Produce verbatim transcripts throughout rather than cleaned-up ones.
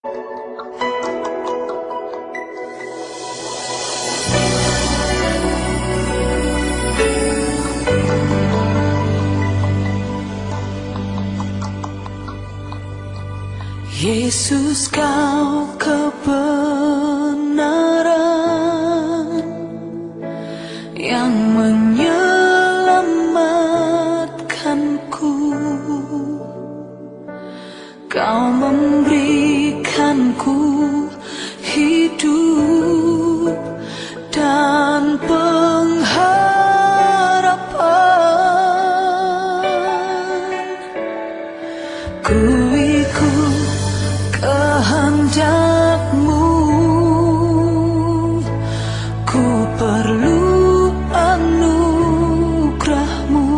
Yesus, Kau kebenaran yang menyelamatkanku. Kau memberikanku hidup dan pengharapan. Ku ikut kehendak-Mu, ku perlu anugerah-Mu.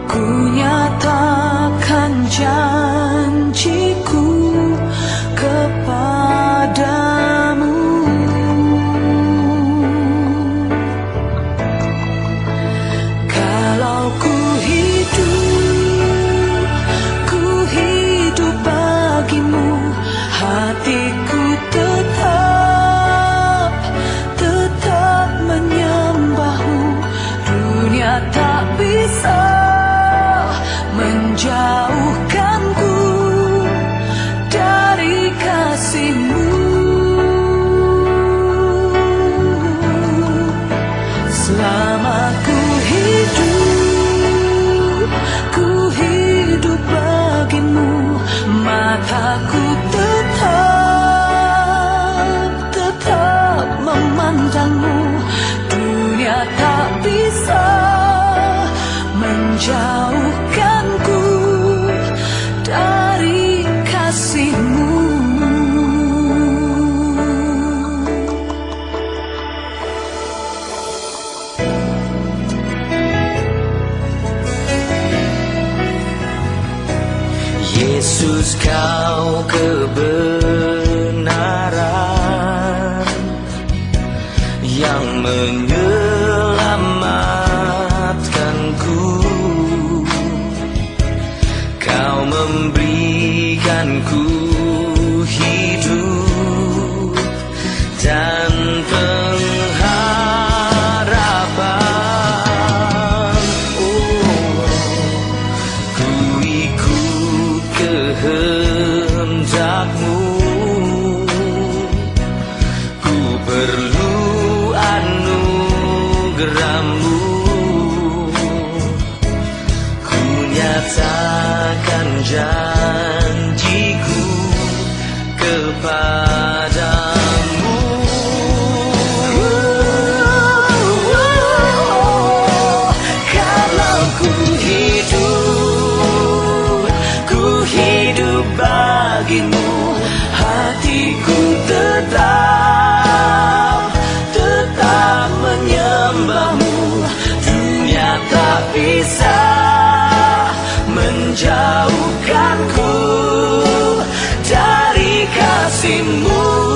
Ku nyatakan janjiku kepadamu. Kalau ku hidup, ku hidup bagimu. Hatiku tetap, tetap menyembahmu. Dunia tak bisa menjauhkanku dari kasihmu. Selama ku hidup, ku hidup bagimu. Mataku tetap, tetap memandangmu. Dunia tak bisa menjauhkanku dari kasihmu. Yesus, Kau kebenaran yang menyelamatkanku. Kau memberikanku hidup dan pengharapan. Oh, ku ikut kehendak-Mu. Ku perlu anugerah-Mu. Ku nyatakan janjiku kepadamu. Kalau ku hidup, ku hidup bagimu. Hatiku tetap, tetap menyembahmu. Dunia tak bisa menjauhkanku dari kasihmu.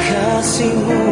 kasihmu.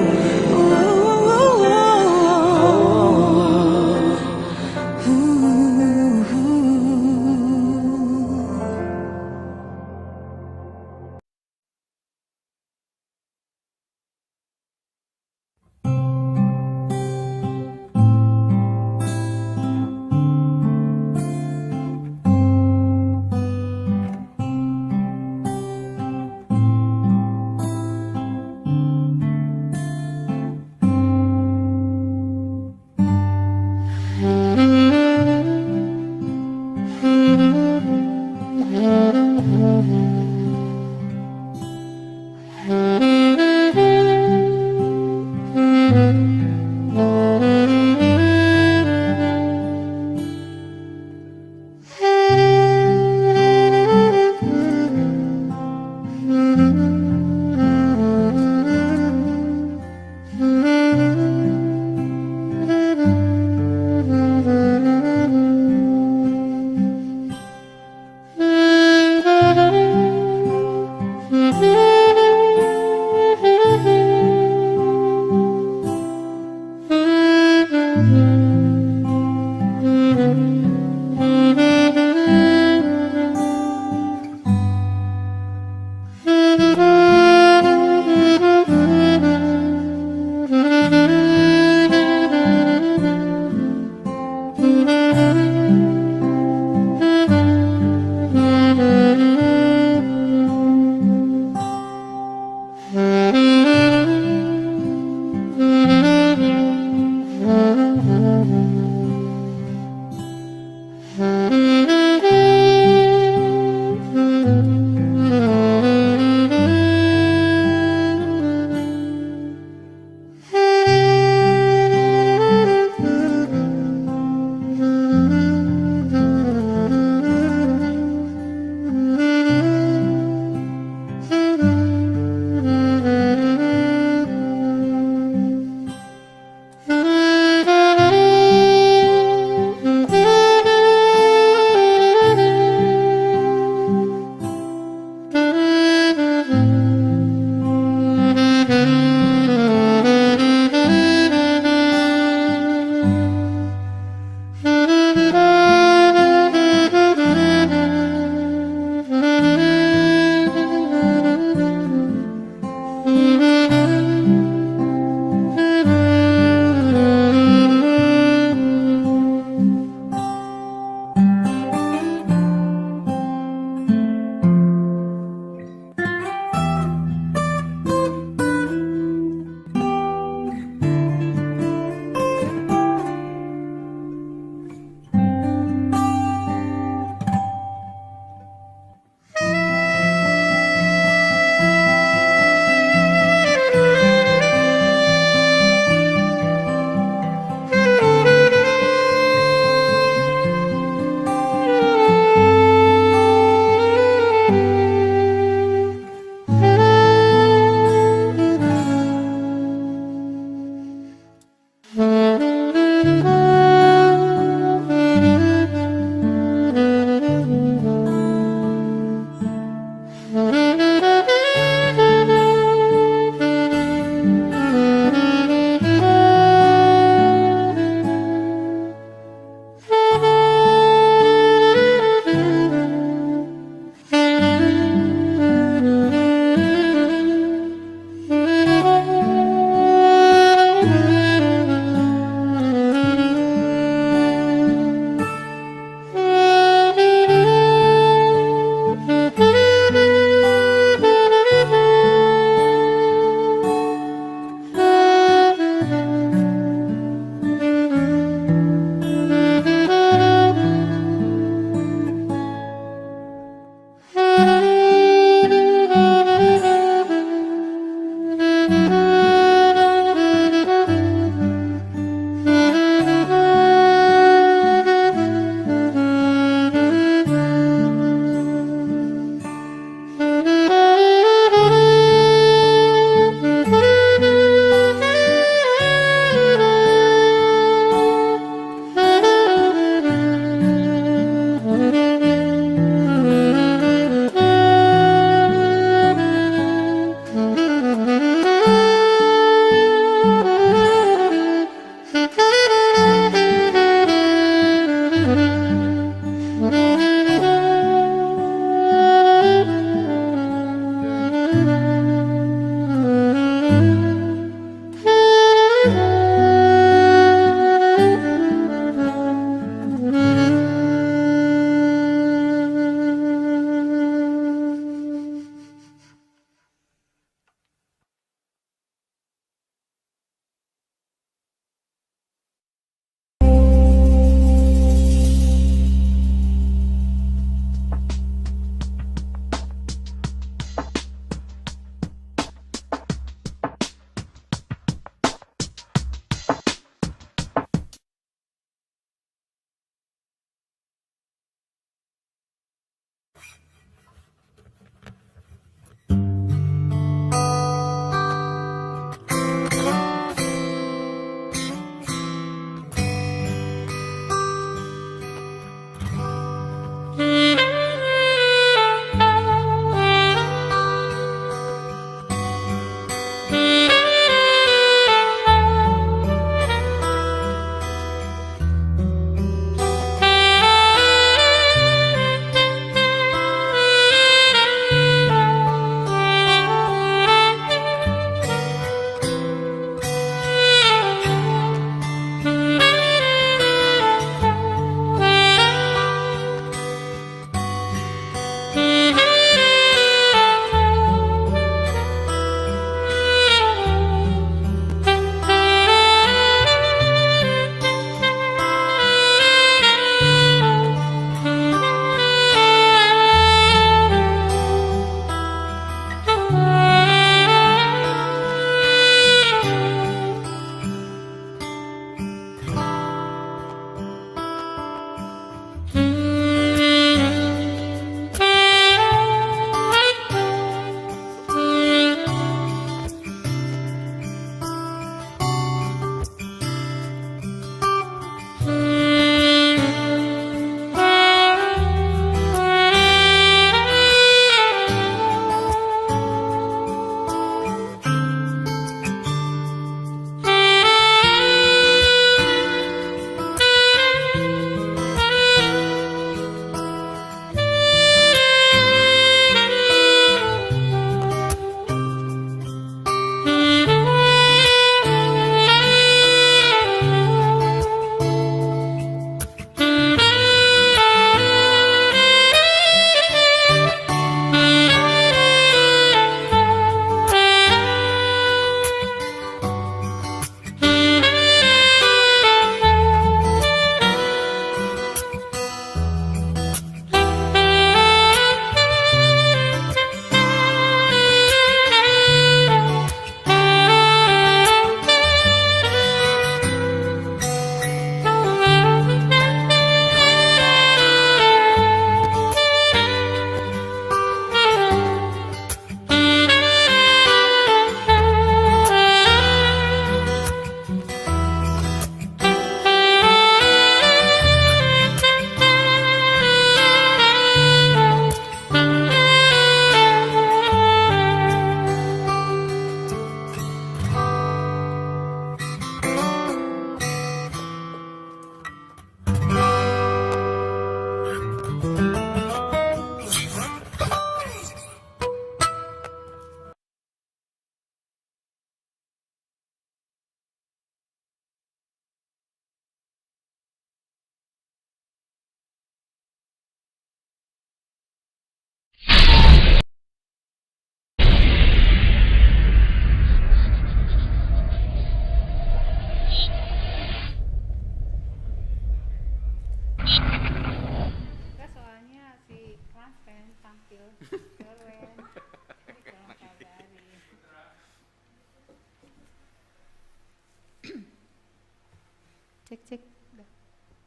Cek, cek. Dah.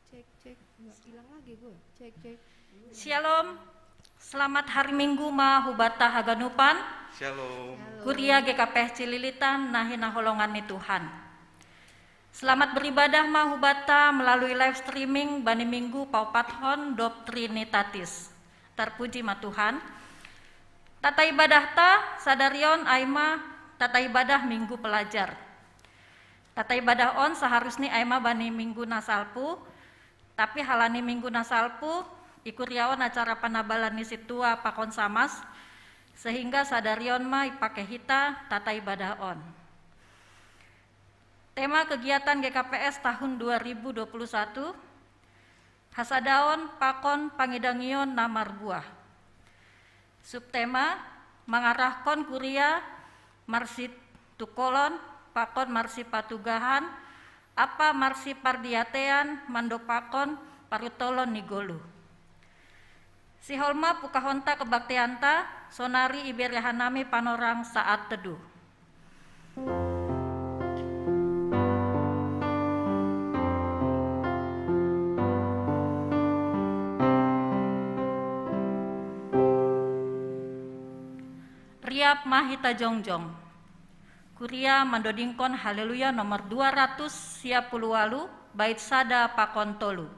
Cek, cek. Nggak, hilang lagi gue. Cek, cek. Shalom. Selamat hari Minggu ma hubata haganupan. Shalom. Kuria G K P S Cililitan, nahi naholongan ni Tuhan. Selamat beribadah ma hubata melalui live streaming bani Minggu paopathon dob Trinitatis. Terpuji ma Tuhan. Tata ibadah ta sadarion ai ma tata ibadah Minggu pelajar. Tata ibadah on seharusnya ai ma bani Minggu nasalpu, tapi halani Minggu nasalpu, ikuriaon acara panabalan ni situa pakon samas, sehingga sadarion ma ipake hita tata ibadah on. Tema kegiatan G K P S tahun dua ribu dua puluh satu, hasadaon pakon pangidangion na marbuah. Subtema, mangarahkon kuria marsitukolon pakon marsipatugahan, apa marsipardiatean mandopakon parutolon ni goluh. Sihol ma pukahonta kebaktianta, sonari ibere hanami panorang saat teduh. Riap ma hita jongjong. Kuria mandodingkon Haleluya nomor dua ratus sia puluh walu, bait sada pakon tolu.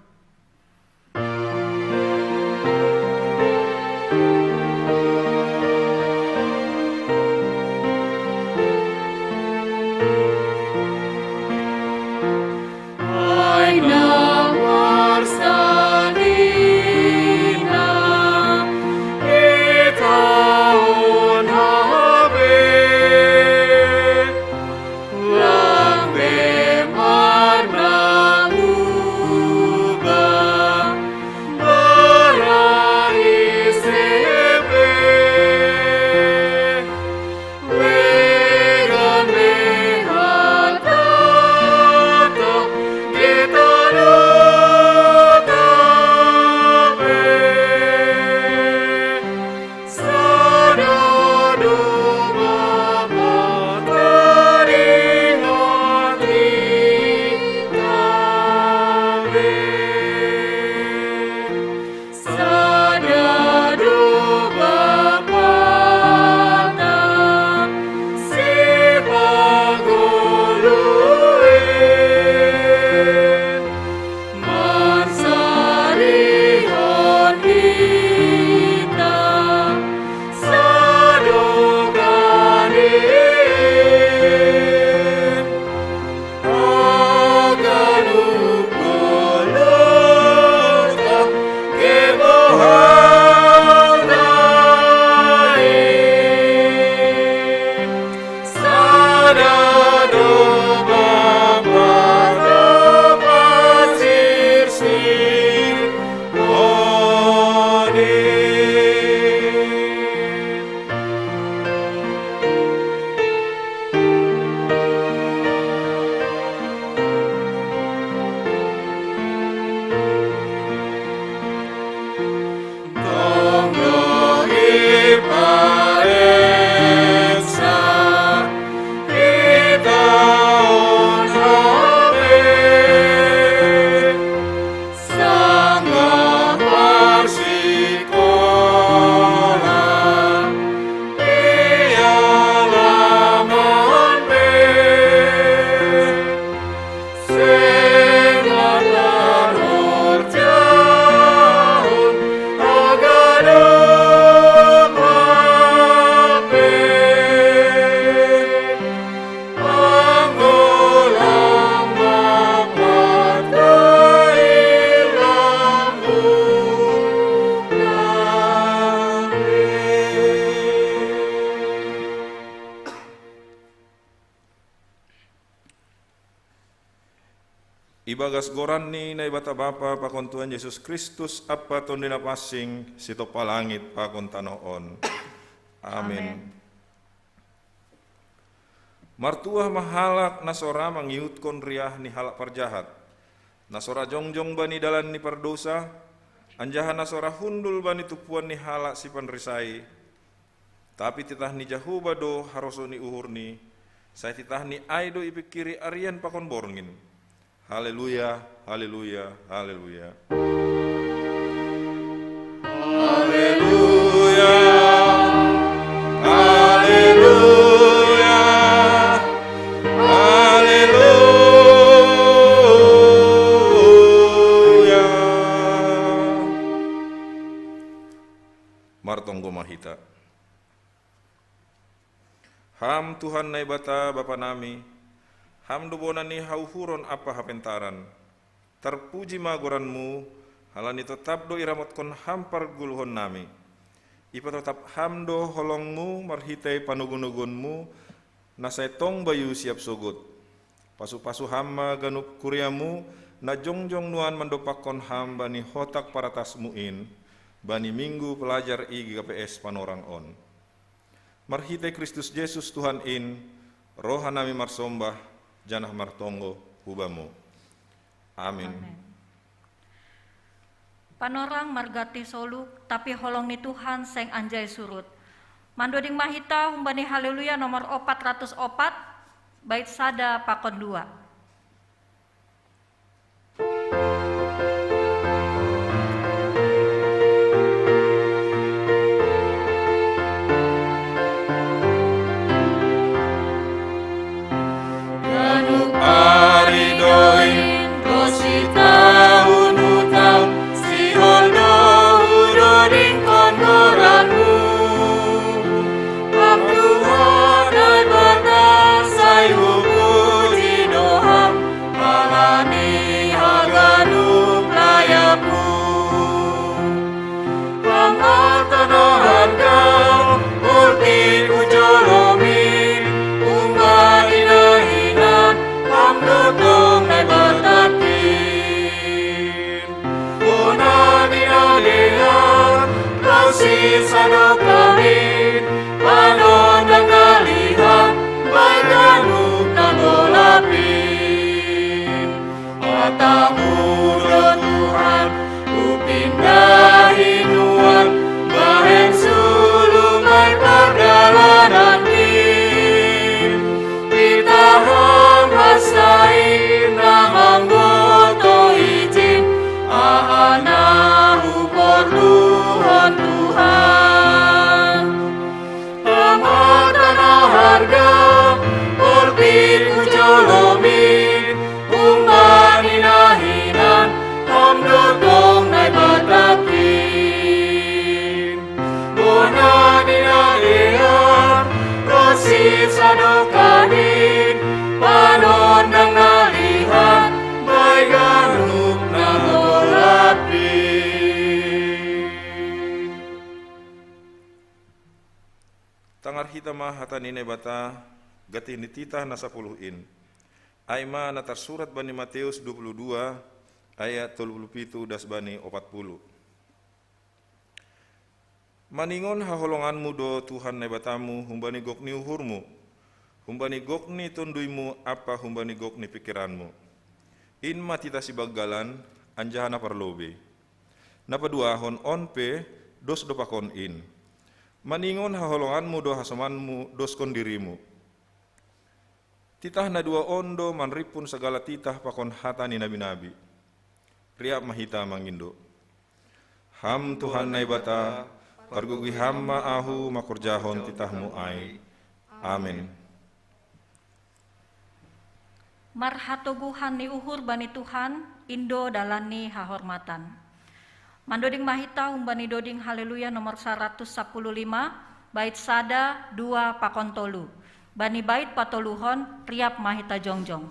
Ibagas goran ni Naibata Bapa pakon Tuhan Yesus Kristus, Ampa Tonduy Napansing, sitopa langit pakon tanoh on. Amin. Amin. Martuah ma halak na so ra mangihutkon riah ni halak parjahat, na so ra jongjong bani dalan ni pardousa, anjaha na so ra hundul bani tumpuan ni halak sipanrisai. Tapi titah ni Jahowa do harosuh ni uhurni, sai titahni ai do ipingkiri arian pakon borngin. Haleluya, haleluya, haleluya. Haleluya, haleluya, haleluya. Martonggo ma hita. Ham Tuhan Naibata Bapa nami, Ham do bona ni hauhuron ampa hapentaran. Tarpuji ma goranMu, halani totap do iramotkon Ham pargoluhon nami. Ipatotap Ham do holongMu marhitei panogunoguonMu, na sai tong bayu siap sogot. Pasupasu Ham ma ganup kuriaMu, na jongjong nuan mandompakkon Ham bani hotak paratasMu in, bani minggu pelajar i G K P S Panorang on. Marhitei Kristus Jesus Tuhan in, roha nami marsombah, janah martonggo hu Bamu. Amin. Amin. Panorang marganti soluk, tapi holong ni Tuhan seng anjai surut. Mandoding ma hita humbani Haleluya nomor opat ratus opat, bait sada pakon dua. Ganup ari do in, ro sitaun utang, sihol do hudodingkon goranMu. Ham Tuhan Naibata, sai hupuji do Ham, halani haganup layakMu. Ham harta na harga, portibi hu jolomi, humbani na hinan, Ham do tong Naibatangkin. Bona ni na dear, ro sisadokahkin, panondang na lihat, bahen ganup na golap in. HataMu do Tuhan, hupindahi nuan, bahen sulu ma i pardalanankin. Titah Ham hasai, na manggotoh ijin, aha na huporluhon Tuhan. Ham harta na harga, portibi hu jolomi, humbani na hinan, Ham do tong Naibatangkin. Bona ni na dear, ro sisadokahkin, panondang na lihat, bahen ganup na golap in. Tangar hita ma hata ni Naibata, gantih ni titah na sapuluh in. Ai ma na tarsurat bani Mateus dua puluh dua, ayat tolu puluh pitu das bani opat puluh. Maningon haholonganmu do Tuhan Naibatamu humbani gok ni uhurmu, humbani gok ni tonduymu ampa humbani gok ni pingkiranmu. In ma titah sibanggalan, anjaha na parlobei. Na paduahon on pe, dos do pakon in. Maningon haholonganmu do hasomanmu doskon dirimu. Titah na dua on do manrimpun sagala titah pakon hata ni nabi-nabi. Riap ma hita mangindo. Ham Tuhan Naibata, pargogoi Ham ma ahu mangkorjahon titahmu ai. Amen. Marhatoguhan ni uhur bani Tuhan, in do dalan ni hahormatan. Mandoding ma hita humbani doding Haleluya nomor saratus sapuluh lima, bait sada, dua, pakon tolu. Bani bait patoluhon, riap ma hita jongjong.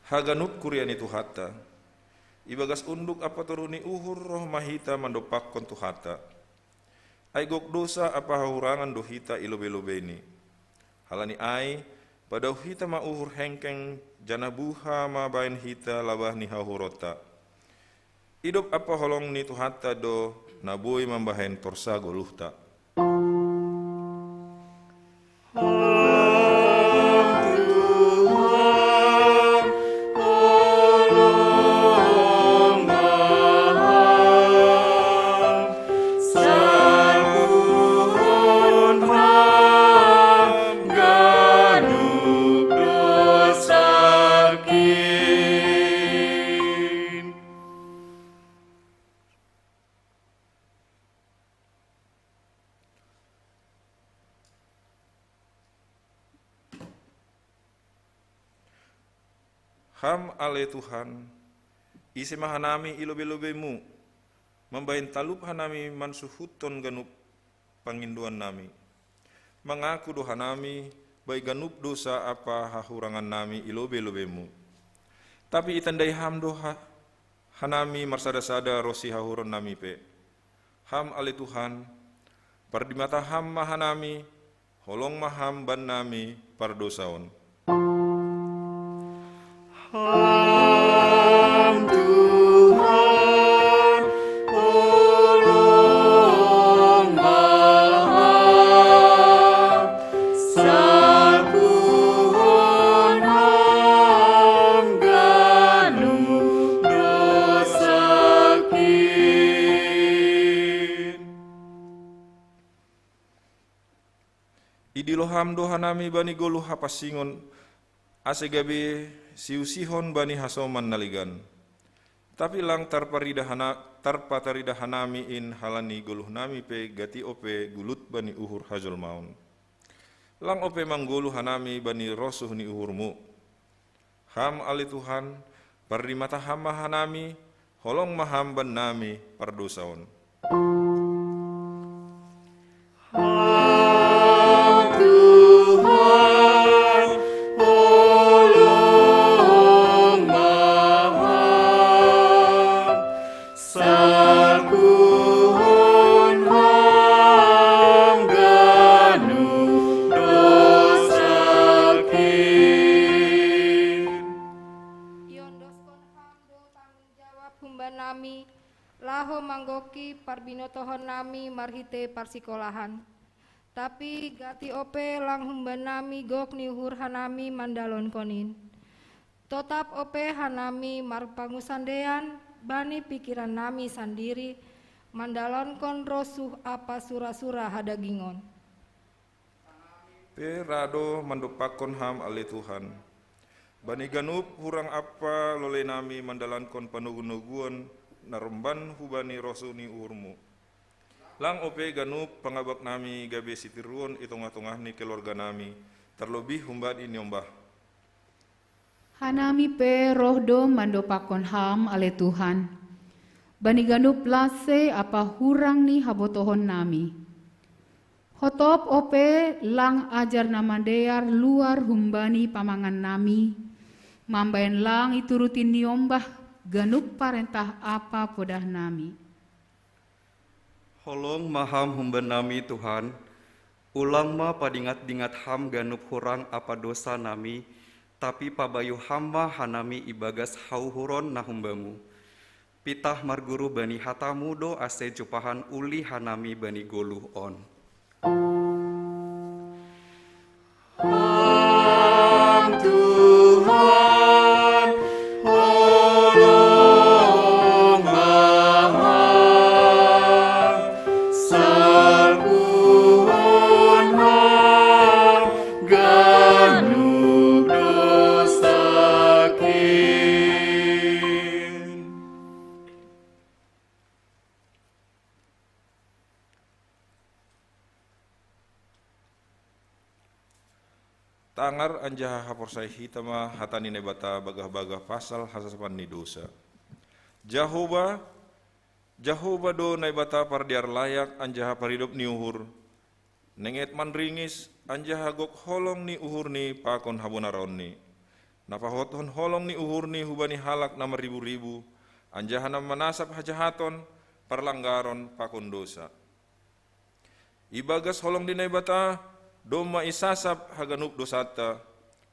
Haganup kuria ni Tuhanta, ibagas unduk ampa toru ni uhur roh ma hita mandompakkon Tuhanta. Ai gok dousa ampa hahurangan do hita i lobei-lobeini. Halani ai, padao hita ma uhur hengkeng, janah buha ma bahen hita labah ni hahuronta. Idop ampa holong ni Tuhanta do na boi mambahen torsa goluhta. Ham ale Tuhan, ise ma hanami i lobei-lobeimu, mambahen talup hanami mansuhuthon ganup pangindoannami. Mangaku do hanami bai ganup dousa ampa hahurangannami i lobei-lobeimu. Tapi itandai Ham do ha-, hanami marsada-sada ronsi hahuronnami pe. Ham ale Tuhan, pardimata Ham ma hanami, holong ma Ham bannami pardousaon. Ham Tuhan, holong ma Ham, salpuhon Ham ganup dousakin. Idilo Ham do hanami bani goluh hapansingon, ase gabe siusihon bani hasoman na legan. Tapi lang tarparidah hana-, tarpataridah hanami in halani goluhnami pe gati ope gulut bani uhur hajolmaon. Lang ope manggoluh hanami bani rosuh ni uhurmu. Ham ale Tuhan, pardimata Ham ma hanami, holong ma Ham bannami pardousaon. Ham Tuhan, holong ma Ham, salpuhon Ham ganup dousakin. Iondoskon Ham do tanggung jawab humbanami, laho manggoki parbinotohonnami marhitei parsikolahan. Tapi gati ope lang humbanami gok ni uhur hanami mandalonkon in. Totap ope hanami marpangusandean bani pikirannami sandiri, mandalonkon rosuh ampa sura-sura hadagingon. Pe ra do mandompakkon Ham ale Tuhan. Bani ganup hurang ampa loleinami mandalankon panogu-noguon na romban hubani rosuh ni uhurmu. Lang ope ganup pangabaknami gabe sitiruon i tongah-tongah ni keluarganami, tarlobih humbani niombah. Hanami pe roh do mandompakkon Ham ale Tuhan, bani ganup lase ampa hurang ni habotohonnami. Hotop ope lang ajar na madear luar humbani pamangannami, mambahen lang ituruti niombah ganup parentah ampa podahnami. Holong ma Ham humbannami Tuhan, ulang ma padingat-dingat Ham ganup hurang ampa dousanami, tapi pabayu Ham ma hanami ibagas hauhuron na humbamu. Pitah marguru bani hatamu do ase jumpahan uli hanami bani goluh on. Ham Tuhan, holong ma Ham, salpuhon Ham ganup dousakin. Tangar anjaha haporsaya hita ma hata ni Naibata bagah-bagah pasal hasasapan ni dousa. Jahowa, Jahowa do Naibata pardear layak anjaha paridop ni uhur, nenget manringis anjaha gok holong ni uhurni pakon habonaronni. Na pahothon holong ni uhurni hubani halak na marribu-ribu, anjaha na manasap hajahaton, parlanggaron pakon dosa. Ibagas holong ni Naibata, domma isasap haganup dosanta.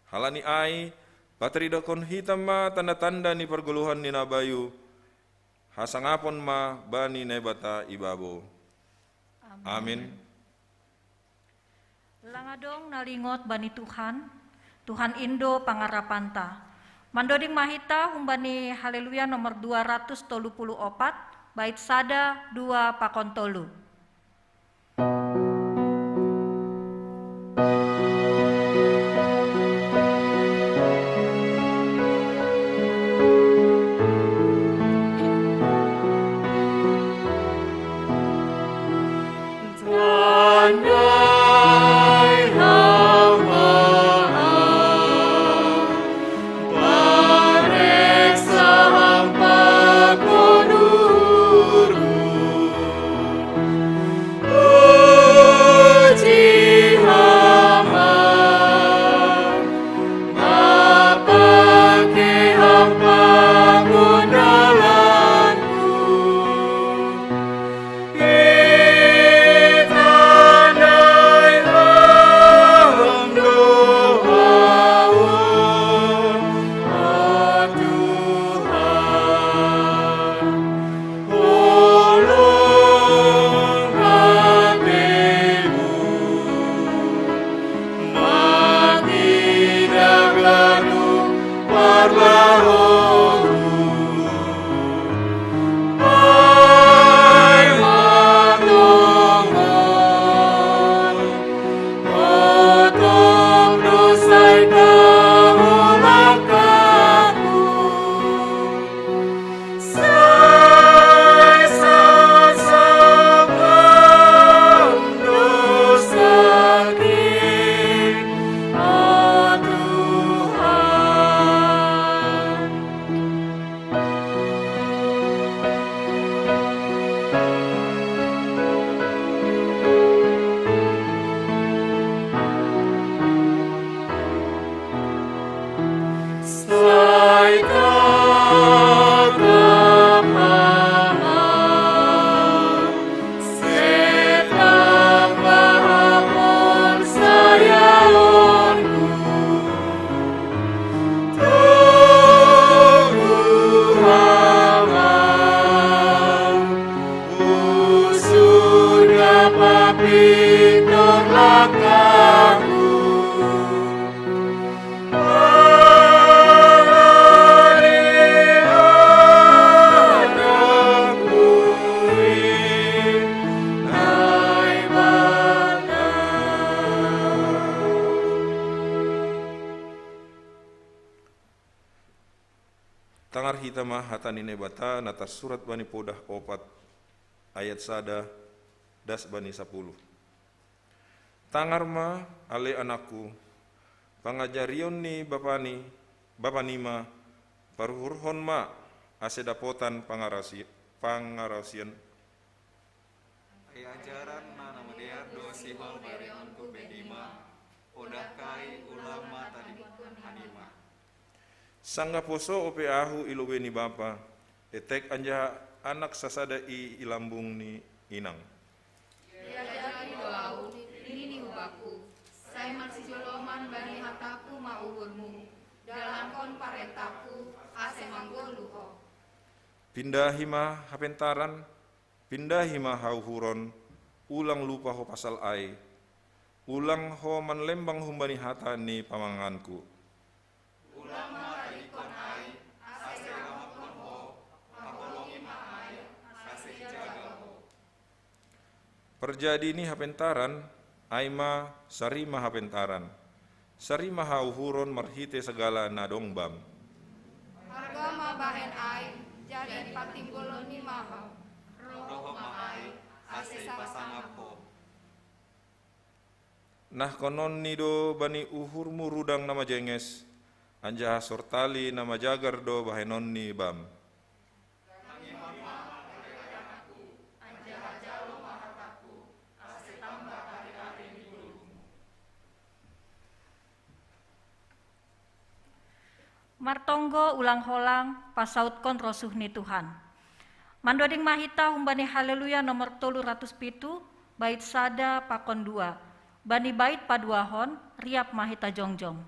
Halani ai, pataridahon hita ma tanda-tanda ni pargoluhan ni na bayu, hasangapon ma bani Naibata ibabo. Amin. Langadong na lingot bani Tuhan, Tuhan indo pangarapanta. Mandoding ma hita humbani Haleluya nomor dua ratus tolu puluh opat, bait sada, dua pakon tolu. Tangar hita ma hata ni Naibata na tarsurat bani Podah opat, ayat sada das bani sapuluh. Tangar ma, ale anakku, pangajarion ni bapani, bapanima, paruhurhon ma, ase dapotan pangarasi-, pangarasion. Ai ajaran na madear do sihol bereonku bennima, podahkai ulang ma tadingkon hanima. Sanggah poso ope ahu i lobei ni bapa, etek anjaha anak sasada i i lambung ni inang. Iajari do ahu, nini hubakku, sai marsijoloman bani hatangku ma uhurmu, dalankon parentangku, ase manggoluh ho. Pindahi ma hapentaran, pindahi ma hauhuron, ulang lupa ho pasal ai. Ulang ho manlembang humbani hata ni pamanganku. Ulang ma tadingkon ai, ase rangotkon ho, haholongi ma ai, ase ijaga ho. Parjadi ni hapentaran, ai ma sari ma hapentaran. Sari ma hauhuron marhite sagala na dong bam. Arga ma bahen ai, jadi patimbolon ni ma ho. Roh ma ai, ase ipasangap ho. Nahkononni do bani uhurmu rudang na majenges, anjaha sortali na majagar do bahenonni bam. Martonggo ulang holang pasautkon rosuh ni Tuhan. Mandoding ma hita humbani Haleluya nomor tolu ratus pitu, bait sada pakon dua. Bani bait paduahon, riap ma hita jongjong.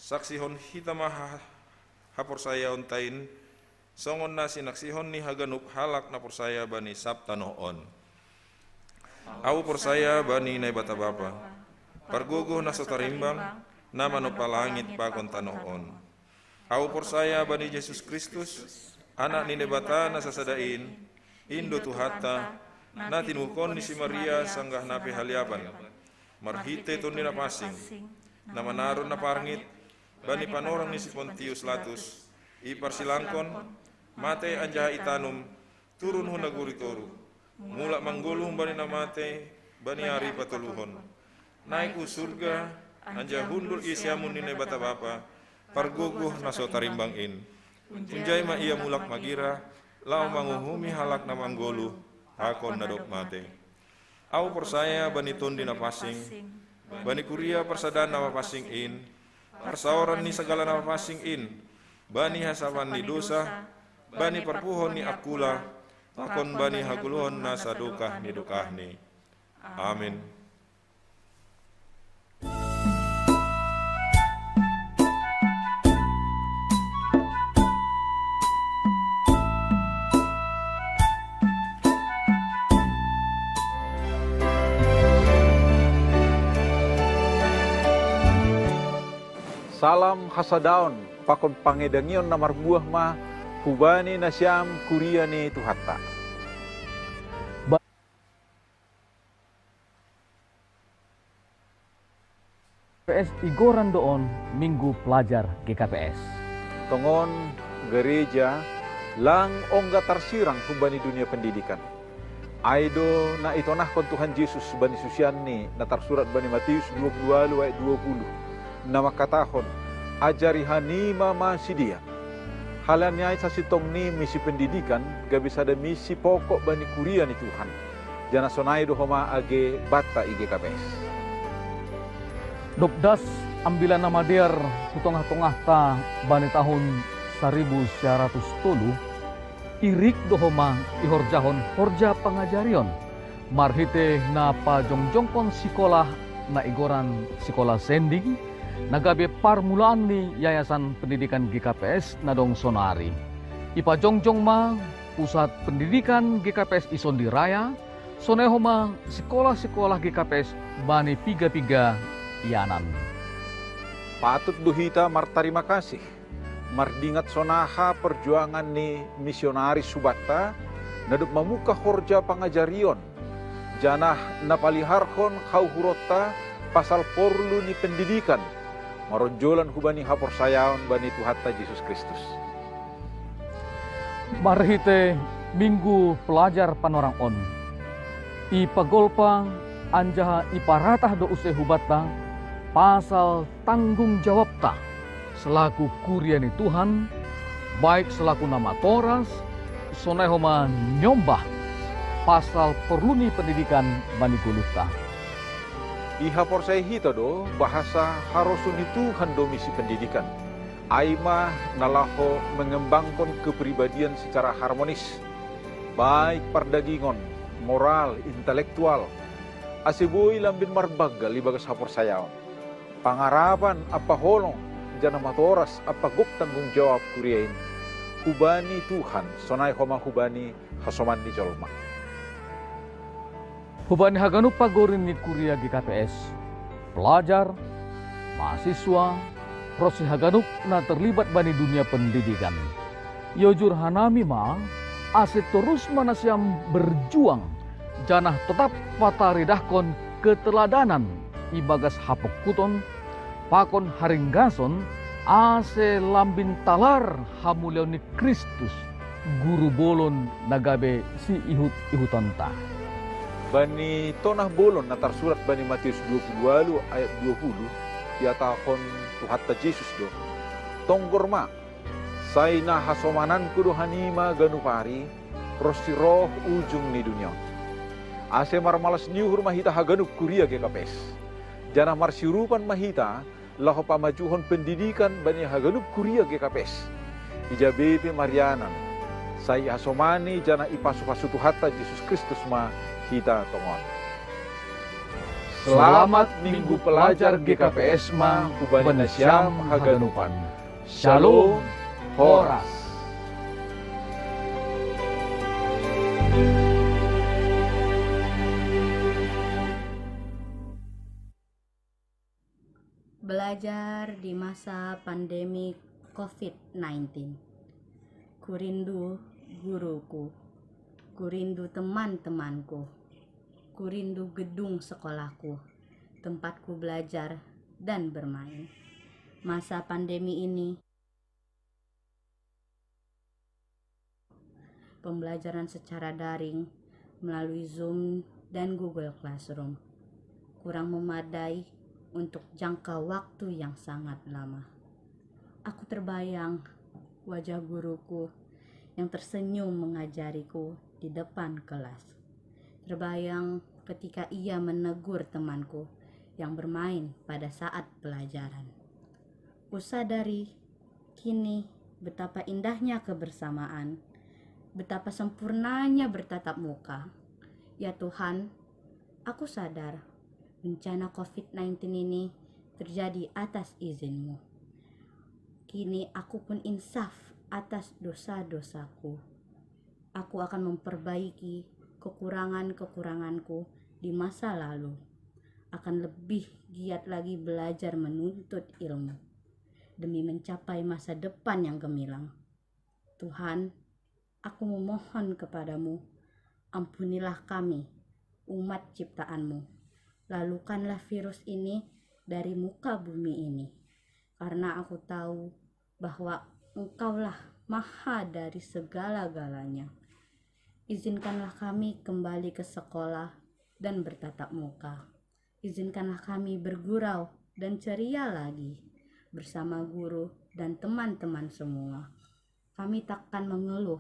Saksihon hita ma ha-, haporsayaonta in, songon na sinaksihon ni haganup halak na porsaya bani sab tanoh on. Ahu porsaya bani Naibata Bapa, pargogoh na so tarimbang, na manompa langit pakon tanoh on. Ahu porsaya bani Jesus Kristus, Anak ni Naibata na sasada in, in do Tuhanta, na tinuhukon ni si Maria sanggah na pe haliapan, marhite Tondi Napansing, na manaron na parngit, bani panorang ni si Pontius Latus, iparsilangkon, mate anjaha itanum, turun hu nagori toruh, mulak manggoluh humbani na mate, bani ari patoluhon. Naik hu surga, anjaha hundul i siamun ni Naibata Bapa, pargogoh na so tarimbang in. Hunjai ma ia mulak magira, laho manguhumi halak na manggoluh, pakon na dob mate. Ahu porsaya bani Tondi Napansing, bani kuria parsadaan na mapansing in, parsaoran ni sagala na mapansing in, bani hasapan ni dosa, bani parpuhon ni angkula, pakon bani hagoluhon na sadokah ni dokahni. Amin. Salam hasadaon pakon pangidangion na marbuah ma hubani nasiam kuria ni Tuhanta. P S igoran do on Minggu Pelajar G K P S. Tongon gereja lang ongga tarsirang humbani dunia pendidikan. Ai do na itonahkon Tuhan Jesus bani susianni na tarsurat bani Matius dua puluh walu ayat dua puluh, na mangkatahon, "Ajari hanima ma sidea." Halani ai sasintongni misi pendidikan gabe sada misi pokok bani kuria ni Tuhan. Janah sonai do homa age banta i G K P S. Dob das Ambilan Namadear hu tongah-tongahta bani tahun saribu sia ratus tolu, irik do homa ihorjahon horja pangajarion marhite na pajongjongkon sikola na igoran Sikola Sending, na gabe parmulaan ni Yayasan Pendidikan G K P S na dong sonari. Ipajongjong ma pusat pendidikan G K P S i Sondi Raya, sonai homa sikolah-sikolah G K P S bani piga-piga ianan. Patut do hita martarima kasih, mardingat sonaha perjuangan ni misionaris hubanta, na dob mamungkah horja pangajarion, janah na paliharhon hauhuronta pasal porlu ni pendidikan, maronjolan hubani haporsayaon bani Tuhanta Jesus Kristus. Marhite Minggu Pelajar Panorang on, ipagolpa anjaha iparatah do use hubanta pasal tanggung jawabta selaku kuria ni Tuhan, baik selaku na matoras, sonai homa nyombah, pasal porlu ni pendidikan bani goluhta. Ihaporsayahi hita do bahasa harosuh ni Tuhan do misi pendidikan. Ai ma na laho mengembangkon kepribadian secara harmonis, baik pardagingon, moral, intelektual, ase boi lambin marbanggal ibagas haporsayaon. Pangarapan ampa holong, janah matoras ampa gok tanggung jawab kuria in, hubani Tuhan, sonai homa hubani hasoman ni jolma. Hubani haganup pagori ni kuria G K P S, pelajar, mahasiswa, ronsi haganup na terlibat bani dunia pendidikan. Iojur hanami ma, ase torus ma nasiam berjuang, janah totap pataridahkon keteladanan ibagas hapongkuton, pakon haringgason, ase lambin talar hamuliaon ni Kristus, guru bolon na gabe siihut-ihutonta. Bani tonah bolon na tarsurat bani Matius dua puluh ualu ayat dua puluh, ihatahon Tuhanta Jesus do: Tonggor ma, sai na hasomananku do hanima ganup ari, ronsi roh ujung ni dunia on. Ase marmalas ni uhur ma hita haganup kuria G K P S. Janah marsiurupan ma hita, laho pamajuhon pendidikan bani haganup kuria G K P S. Ija be pe marianan, sai ihasomani janah ipasu-pasu Tuhanta Jesus Kristus ma hita tongon. Selamat Minggu Pelajar G K P S ma hubani nasiam haganupan. Shalom, horas. Belajar di masa pandemi covid sembilan belas. Kurindu guruku. Kurindu teman-temanku. Kurindu gedung sekolahku, tempatku belajar dan bermain. Masa pandemi ini, pembelajaran secara daring melalui Zoom dan Google Classroom kurang memadai untuk jangka waktu yang sangat lama. Aku terbayang wajah guruku yang tersenyum mengajariku di depan kelas. Terbayang ketika ia menegur temanku yang bermain pada saat pelajaran. Kusadari kini betapa indahnya kebersamaan, betapa sempurnanya bertatap muka. Ya Tuhan, aku sadar bencana covid sembilan belas ini terjadi atas izin-Mu. Kini aku pun insaf atas dosa-dosaku. Aku akan memperbaiki kekurangan-kekuranganku di masa lalu. Akan lebih giat lagi belajar menuntut ilmu demi mencapai masa depan yang gemilang. Tuhan, aku memohon kepada-Mu, ampunilah kami, umat ciptaan-Mu. Lalukanlah virus ini dari muka bumi ini, karena aku tahu bahwa Engkaulah maha dari segala-galanya. Izinkanlah kami kembali ke sekolah dan bertatap muka. Izinkanlah kami bergurau dan ceria lagi bersama guru dan teman-teman semua. Kami takkan mengeluh,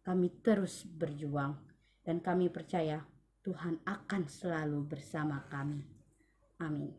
kami terus berjuang, dan kami percaya Tuhan akan selalu bersama kami. Amin.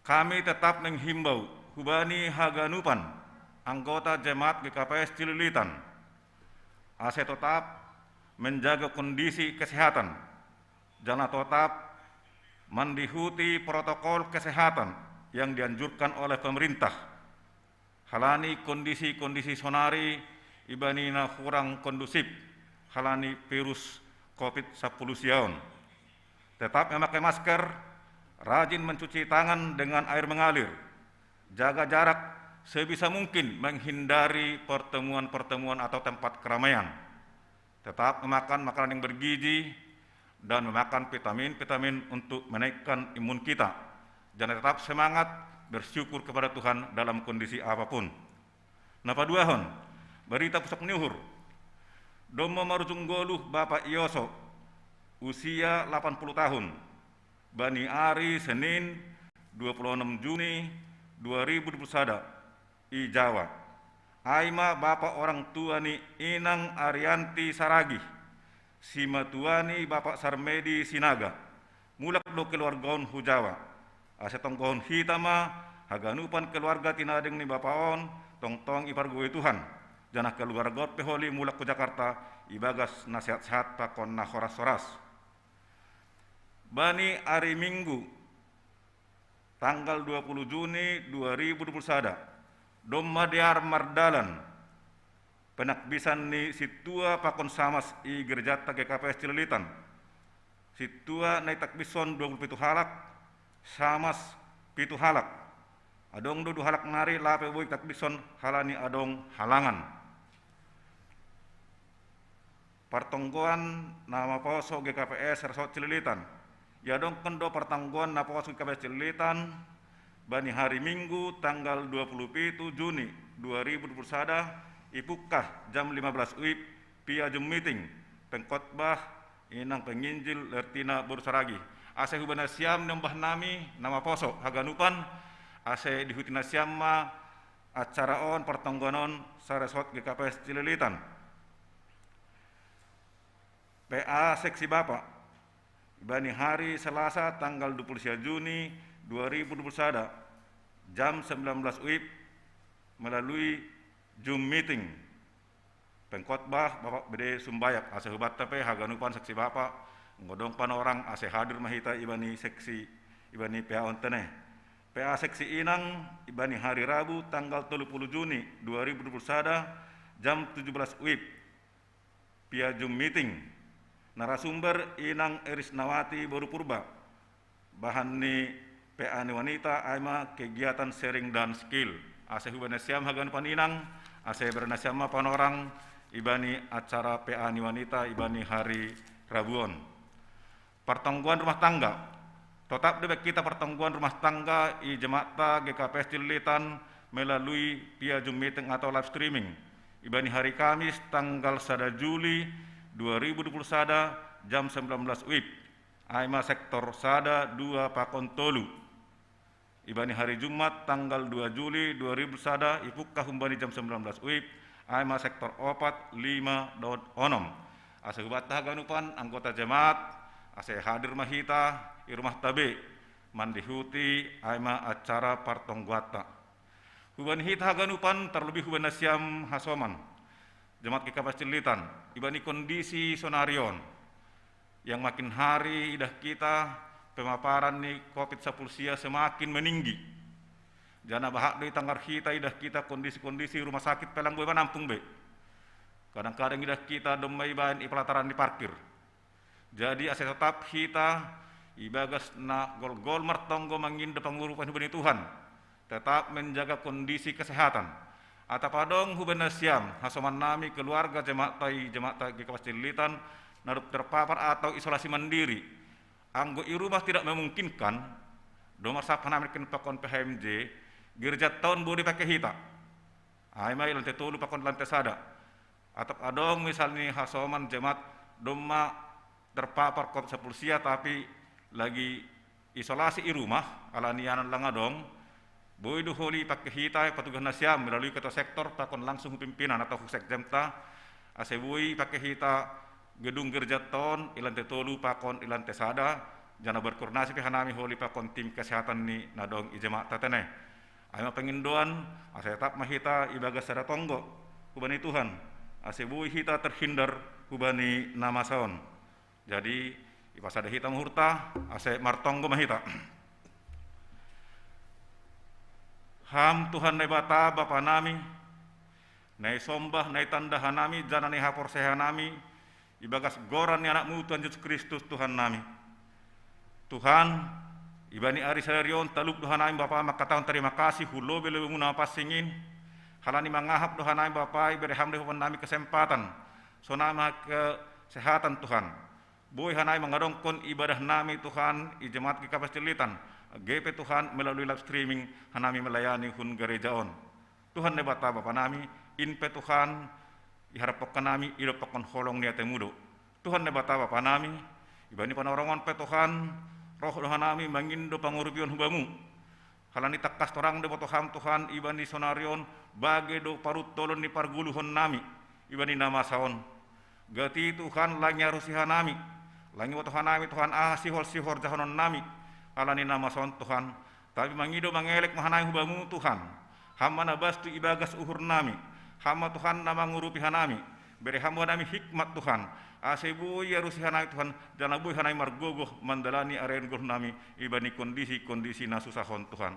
Kami tetap menghimbau hubani haganupan anggota jemaat G K P S Cililitan ase tetap menjaga kondisi kesehatan, janah tetap mandihuti protokol kesehatan yang dianjurkan oleh pemerintah. Halani kondisi-kondisi sonari ibanina kurang kondusif halani virus covid sapuluh siaon. Tetap memakai masker, rajin mencuci tangan dengan air mengalir, jaga jarak, sebisa mungkin menghindari pertemuan-pertemuan atau tempat keramaian. Tetap memakan makanan yang bergizi dan memakan vitamin-vitamin untuk menaikkan imun kita. Jangan tetap semangat bersyukur kepada Tuhan dalam kondisi apapun. Na paduahon, barita pusok ni uhur. Domma marujung goluh Bapak Ioso, usia delapan puluh tahun, bani ari Senin dua puluh enam Juni dua ribu dua puluh sada i Jawa. Ai ma bapa orang tua ni Inang Arianti Saragih, simatua ni Bapak Sarmedi Sinaga, mulak do keluarga on hu Jawa. Ase tonggohon hita ma haganupan keluarga tinading ni bapa on, tongtong ipargogoi Tuhan, janah keluarga on pe holi mulak hu Jakarta ibagas na sehat-sehat pakon na horas-horas. Bani ari Minggu, tanggal dua puluh Juni dua ribu dua puluh sada, domma dear mardalan penakbisan ni sintua pakon samas i gerejanta G K P S Cililitan. Sintua na itakbishon dua puluh pitu halak, samas pitu halak. Adong do dua halak nari lape boi itakbishon halani adong halangan. Partonggoan na maposo G K P S Resort Cililitan. Iadongkon do partonggoan na maposo G K P S Cililitan bani hari Minggu tanggal dua puluh pitu Juni dua ribu dua puluh sada, ipungkah jam lima belas wib via Zoom meeting. Pengkhotbah Inang Penginjil Lertina boru Saragih. Ase hubani nasiam ni ombah nami na maposo haganupan, ase dihuti nasiam ma acara on, partonggoan on saresort G K P S Cililitan. P A seksi Bapak, bani hari Selasa tanggal dua puluh sia Juni dua ribu dua puluh sada, jam sembilan belas wib, melalui Zoom meeting. Pengkhotbah Bapak B D Sumbayak. Ase hubanta pe haganupan seksi Bapak, anggo dong panorang, ase hadir ma hita ibani seksi, ibani P A on tene. P A seksi Inang, ibani hari Rabu tanggal tolu puluh Juni dua ribu dua puluh sada, jam tujuh belas wib, via Zoom meeting. Narasumber Inang Erisnawati boru Purba. Bahan ni P A ni wanita ai ma kegiatan sharing dan skill. Ase hubani nasiam haganupan Inang, ase bere nasiam ma panorang ibani acara P A ni wanita ibani hari Rabu on. Partonggoan rumah tangga. Totap do bahen hita partonggoan rumah tangga i jemaatta G K P S Cililitan melalui via Zoom meeting atau live streaming. Ibani hari Kamis tanggal sada Juli dua ribu dua puluh sada, jam sembilan belas wib. Ai ma sektor sada, dua pakon tolu. Ibani hari Jumat tanggal dua Juli dua ribu sada, ipungkah humbani jam sembilan belas wib, ai ma sektor opat, lima dohot onom. Ase hubanta haganupan anggota jemaat, ase hadir ma hita i rumahta be mandihuti ai ma acara partonggoanta. Hubani hita haganupan, tarlobi hubani nasiam hasoman jemaat G K P S Cililitan, ibani kondisi sonari on, yang makin hari idah hita pemaparan ni covid sapuluh sia semakin meninggi. Janah bahat do itanggar hita, idah hita kondisi-kondisi rumah sakit pe lang boi manampung be. Kadang-kadang idah hita domma ibaen i pelataran ni parkir. Jadi ase totap hita ibagas na golgol martonggo mangindo pangurupan hubani Tuhan, tetap menjaga kondisi kesehatan. Atap adong hubani nasiam hasoman nami keluarga jemaatta i, jemaatta G K P S Cililitan, na dob terpapar atau isolasi mandiri. Anggo i rumah tidak memungkinkan, domma sahat nami pakon P H M J, gerejanta on boi dipake hita. Ai ma i lantai tolu pakon lantai sada. Atap adong misalni hasoman jemaat domma terpapar covid sapuluh sia tapi lagi isolasi i rumah, ala ni ianan lang adong, boi do holi pake hita petugas nasiam melalui ketua sektor pakon langsung hu pimpinan atau hu sekjemta, ase boi pake hita gedung gerejanta on i lantai tolu pakon i lantai sada, Janah berkoordinasi pe hanami holi pakon tim kesehatan ni na dong i jemaat ta tene. Ai ma pangindoan, ase tetap ma hita ibagas sada tonggo hubani Tuhan, ase boi hita terhindar hubani na masa on. Jadi, ipasada hita ma uhurta, ase martonggo ma hita. Ham Tuhan Naibata Bapa nami, na isombah, na itanda hanami, janah na ihaporseai hanami, ibagas goran ni Anak-Mu Tuhan Jesus Kristus Tuhan nami. Tuhan, ibani ari sadari on talup do hanami Bapa mangkatahon tarima kasih hu lobei-lobei-Mu na mapansing in, halani mangahap do hanami Bapa, ibere Ham do hubannami kesempatan, sonai ma kesehatan Tuhan. Boi hanami mangadongkon ibadah nami Tuhan, i jemaat GKPS Cililitan, age pe Tuhan melalui live streaming hanami melayani hun gareja on. Tuhan Naibata Bapa nami, in pe Tuhan, iharaphon hanami, idompakkon holong ni ate-Mu do. Tuhan Naibata Bapa nami, ibani panarongon pe Tuhan, roh do hanami mangindo pangurupion hu Bamu. Halani tangkas torang do iboto Ham Tuhan, ibani sonari on, bage do paruntolon ni pargoluhon nami, ibani na masa on. Gati Tuhan, lang iarusi hanami, lang iboto hanami Tuhan, aha sihol-sihol jahanon nami, halani na masa on Tuhan, tapi mangido mangelek ma hanami hu Bamu Tuhan. Ham ma na bastu ibagas uhur nami. Ham ma Tuhan na mangurupi hanami. Bere Ham hanami hikmat Tuhan, ase boi iarusi hanami Tuhan, janah boi hanami margogoh mandalani arian goluh nami ibani kondisi-kondisi na susah on Tuhan.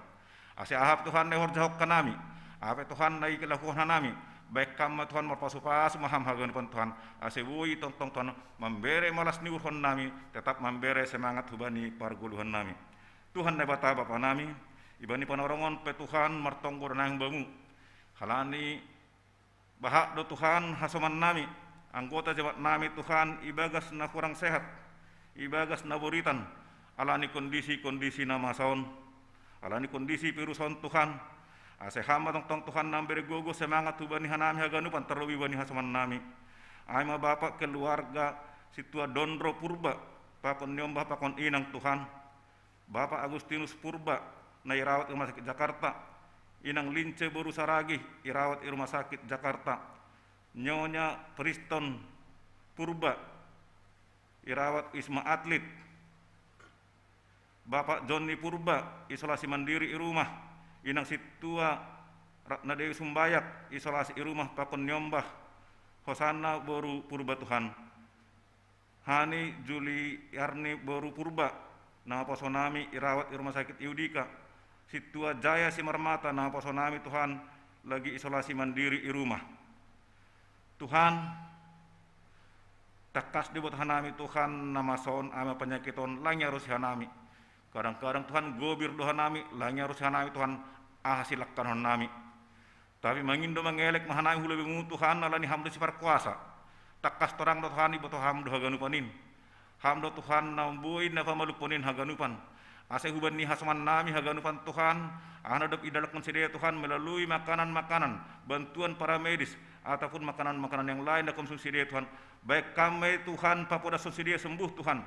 Ase aha pe Tuhan na ihorjahon hanami, aha pe Tuhan na ilakuhon hanami, baen Ham ma Tuhan, marpasu-pasu ma Ham haganupan Tuhan, ase boi tongtong Tuhan mambere malas ni uhurhon nami, tetap mambere semangat hubani pargoluhan nami. Tuhan Naibata Bapa nami, ibani panarongon pe Tuhan martonggo do nami hu Bamu. Halani bahat do Tuhan hasoman nami, anggota jemaat nami Tuhan, ibagas na hurang sehat, ibagas na boritan, halani kondisi-kondisi na masa on, halani kondisi virus on Tuhan. Ase Ham ma tongtong Tuhan na mambere gogoh semangat hubani hanami haganupan, terlebih bani hasoman nami. Ai ma Bapa keluarga sintua Dondro Purba, pakon niombah pakon inang Tuhan. Bapa Agustinus Purba, na irawat i Rumah Sakit Jakarta, inang Lince boru Saragih, irawat i Rumah Sakit Jakarta, nyonya Priston Purba, irawat Wisma Atlet, Bapa Jonni Purba, isolasi mandiri i rumah, inang sintua Ratna Dewi Sumbayak, isolasi i rumah pakon niombah Hosana boru Purba Tuhan. Hani Juliarni boru Purba, naposo nami irawat i Rumah Sakit Yudika. Sintua Jaya Simarmata, naposo nami Tuhan, lagi isolasi mandiri i rumah. Tuhan, tangkas do iboto hanami Tuhan, na masa on, ai ma panyakit on, lang iarusi hanami. Kadang-kadang Tuhan gobir do hanami, lang iarusi hanami Tuhan, aha silangkanon nami. Tapi mangindo mangelek ma hanami hu lobei-Mu Tuhan, halani Ham do siparkuasa. Tangkas torang do Tuhan, iboto Ham do haganupan in. Ham do Tuhan na boi na pamalumhon in haganupan. Ase hubani hasoman nami haganupan Tuhan, aha na dob idalankon sidea Tuhan melalui makanan-makanan, bantuan paramedis, ataupun makanan-makanan yang lain na dikonsumsi sidea Tuhan, baen Ham ma i Tuhan, papodashon sidea sembuh Tuhan.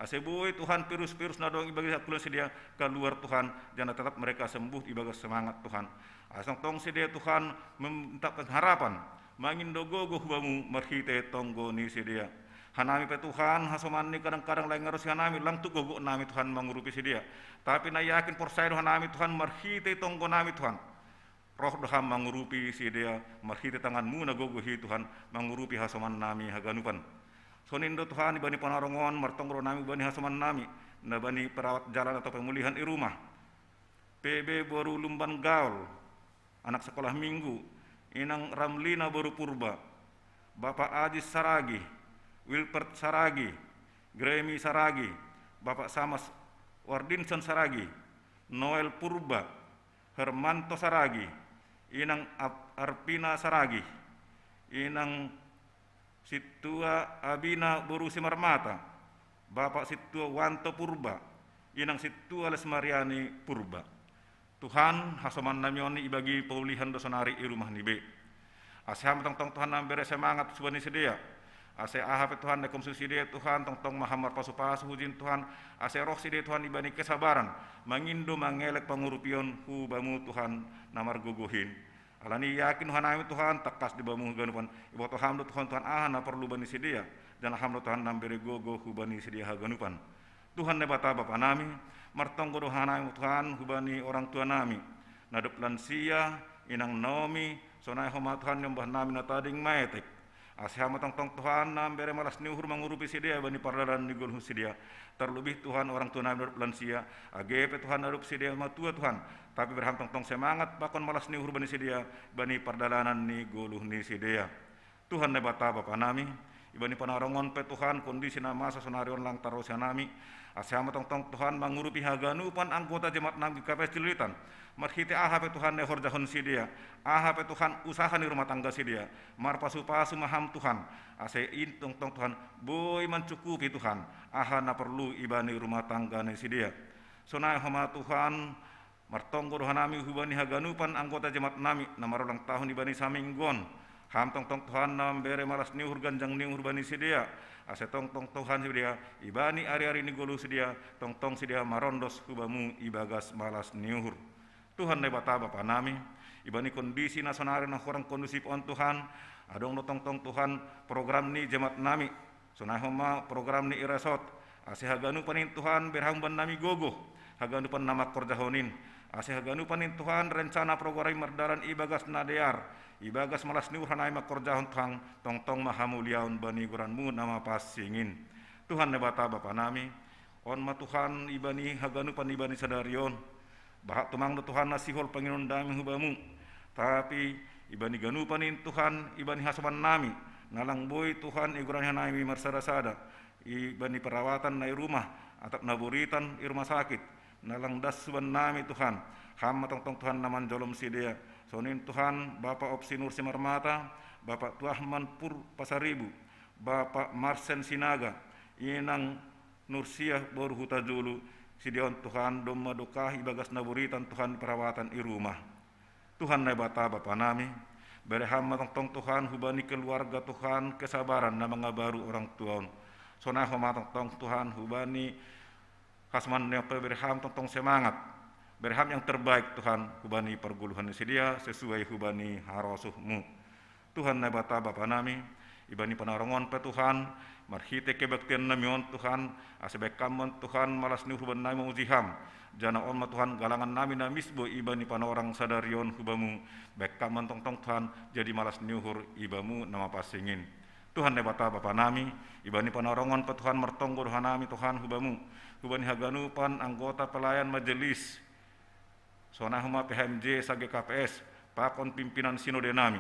Ase boi Tuhan virus-virus na dong ibagas hangoluan sidea kaluar Tuhan, janah tetap mereka sembuh ibagas semangat Tuhan. Ase tongtong sidea Tuhan meminta pengharapan, mangindo gogoh hu Bamu marhitei tonggo ni sidea. Hanami pe Tuhan, hasoman ni kadang-kadang lang iarusi hanami, lang tu gogo nami Tuhan mangurupi sidea. Tapi na yakin porsaya do hanami Tuhan marhitei tonggo nami Tuhan. Roh do Ham mangurupi sidea marhitei tangan-Mu na gogoh i Tuhan, mangurupi hasoman nami haganupan. Sonin do Tuhan, ibani panarongon martonggo do nami ibani hasoman nami, na bani perawat jalan atau pemulihan i rumah. P B boru Lumban Gaol, anak sekolah minggu, inang Ramlina boru Purba, Bapa Ajis Saragih, Wilfred Saragih, Gremi Saragih, Bapa Samas Wardinson Saragih, Noel Purba, Hermanto Saragih, inang Ap-, Arpina Saragih, inang sintua Abina boru Simarmata, Bapa sintua Wanto Purba, inang sintua Lesmariani Purba. Tuhan, hasoman nami on ibagi paulihan do sonari i rumah ni be. Ase Ham tongtong Tuhan na mambere semangat hubani sidea. Ase aha pe Tuhan na dikonsumsi sidea Tuhan, tongtong ma Ham marpasu-pasu hu jini Tuhan, ase roh sidea Tuhan ibani kesabaran, mangindo mangelek pangurupion hu Bamu Tuhan na margogoh in. Halani yakin do hanami Tuhan, tangkas do Bamu haganupan, iboto Ham do Tuhan, Tuhan aha na porlu bani sidea, janah Ham do Tuhan na mambere gogoh hubani sidea haganupan. Tuhan Naibata Bapa nami, martonggo do hanami Tuhan hubani orang tua nami, na dob lansia, inang Naomi, sonai homa Tuhan niombah nami na tading maetek. Ase Ham ma tongtong Tuhan na mambere malas ni uhur mangurupi sidea bani pardalanan ni goluh ni sidea. Tarlobih Tuhan orang tua nami na dob lansia, age pe Tuhan na dob sidea matua Tuhan, tapi bere Ham tongtong semangat pakon malas ni uhur bani sidea, bani pardalanan ni goluh ni sidea. Tuhan Naibata Bapa nami, ibani panarongon pe Tuhan kondisi na masa sonari on lang tarusi hanami, ase Ham ma tongtong Tuhan mangurupi haganupan anggota jemaat nami G K P S Cililitan, marhite aha pe Tuhan na ihorjahon sidea, aha pe Tuhan usaha ni rumah tangga sidea, marpasu-pasu ma Ham Tuhan, ase in tongtong Tuhan boi mancukupi Tuhan, aha na porlu ibani rumah tangga ni sidea. Sonai homa Tuhan, martonggo do hanami hubani haganupan anggota jemaat nami, na marulang tahun ibani saminggu on. Ham tongtong Tuhan na mambere malas ni uhur ganjang ni uhur bani sidea, ase tongtong Tuhan sidea, ibani ari-ari ni goluh sidea, tongtong sidea marondos hu Bamu ibagas malas ni uhur. Tuhan Naibata Bapa nami, ibani kondisi na sonari na hurang kondusif on Tuhan, adong do tongtong Tuhan program ni jemaat nami, sonai homa program ni Iresot, ase haganupan in Tuhan bere Ham bannami gogoh, haganupan na mangkorjahon in, ase haganupan in Tuhan rencana program i mardalan ibagas na dear, ibagas malas ni uhur hanami mangkorjahon Tuhan, tongtong ma hamuliaon bani goranMu na mapansing in. Tuhan Naibata Bapa nami, on ma Tuhan ibani haganupan ibani sadari on. Bahat tumang do Tuhan na sihol panginon nami hu Bamu. Tapi ibani ganupan in Tuhan, ibani hasoman nami, na lang boi Tuhan igorani hanami marsada-sada, ibani perawatan na i rumah, atap na boritan i rumah sakit, na lang das bannami Tuhan, Ham ma tongtong Tuhan na manjolom sidea. Sonin Tuhan, Bapa Opsi Nur Simarmata, Bapa Tuahman Pur Pasaribu, Bapa Marsen Sinaga, Inang Nursiah boru Hutajulu, sidea on Tuhan, domma dokah ibagas na boritan Tuhan perawatan i rumah. Tuhan Naibata Bapa nami, bere Ham ma tongtong Tuhan hubani keluarga Tuhan kesabaran na mangabaru orang tua on. Sonai homa tongtong Tuhan hubani hasoman ni on pe bere Ham tongtong semangat. Bere Ham yang terbaik Tuhan hubani pargoluhan ni sidea sesuai hubani harosuhMu. Tuhan Naibata Bapa nami, ibani panarongon pe Tuhan, marhite kebaktian nami on Tuhan, ase bahen Ham ma on Tuhan malas ni uhur bannami mamuji Ham. Jana on ma Tuhan galangan nami na misbo ibani panorang sadari on hu Bamu, bahen Ham ma on tongtong Tuhan jadi malas ni uhur i Bamu na mapansing in. Tuhan Naibata Bapa nami, ibani panarongon pe Tuhan martonggo do hanami Tuhan hu Bamu, hubani haganupan anggota pelayan majelis, sonai homa P H M J sa G K P S, pakon pimpinan sinode nami.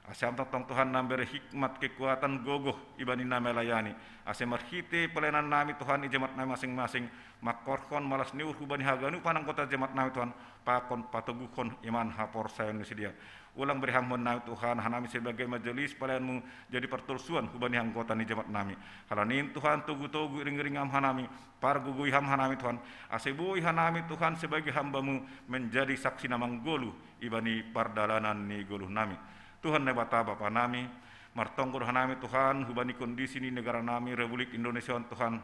Ase Ham tongtong Tuhan na mambere hikmat kekuatan gogoh ibani na melayani. Ase marhite pelayanan nami Tuhan i jemaat nami masing-masing, mangkorhon malas ni uhur hubani haganupan anggota jemaat nami Tuhan, pakon patoguhon iman haporsayaon ni sidea. Ulang bere Ham bannami Tuhan, hanami sebagai majelis pelayan-Mu jadi partorsuan hubani anggota ni jemaat nami. Halani in Tuhan togu-togu iring-iring Ham hanami, pargogoi Ham hanami Tuhan, ase boi hanami Tuhan sebagai hamba-Mu menjadi saksi na manggoluh ibani pardalanan ni goluh nami. Tuhan Naibata Bapa nami, martonggo do hanami Tuhan hubani kondisi ni negara nami Republik Indonesia on Tuhan,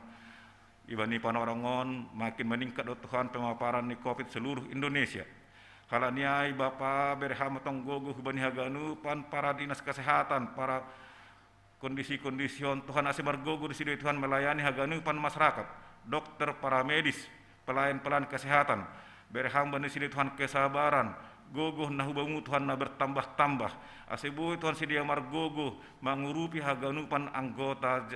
ibani panarongon makin meningkat do Tuhan pemaparan ni covid seluruh Indonesia. Halani ai Bapa bere Ham ma tong gogoh hubani haganupan para dinas kesehatan, para kondisi-kondisi on Tuhan ase margogoh do sidea Tuhan melayani haganupan masyarakat, dokter, para medis, pelayan-pelayan kesehatan. Bere Ham bani sidea Tuhan kesabaran, gogoh na hu Bamu Tuhan na bertambah-tambah. Ase boi Tuhan sidea margogoh mangurupi haganupan anggota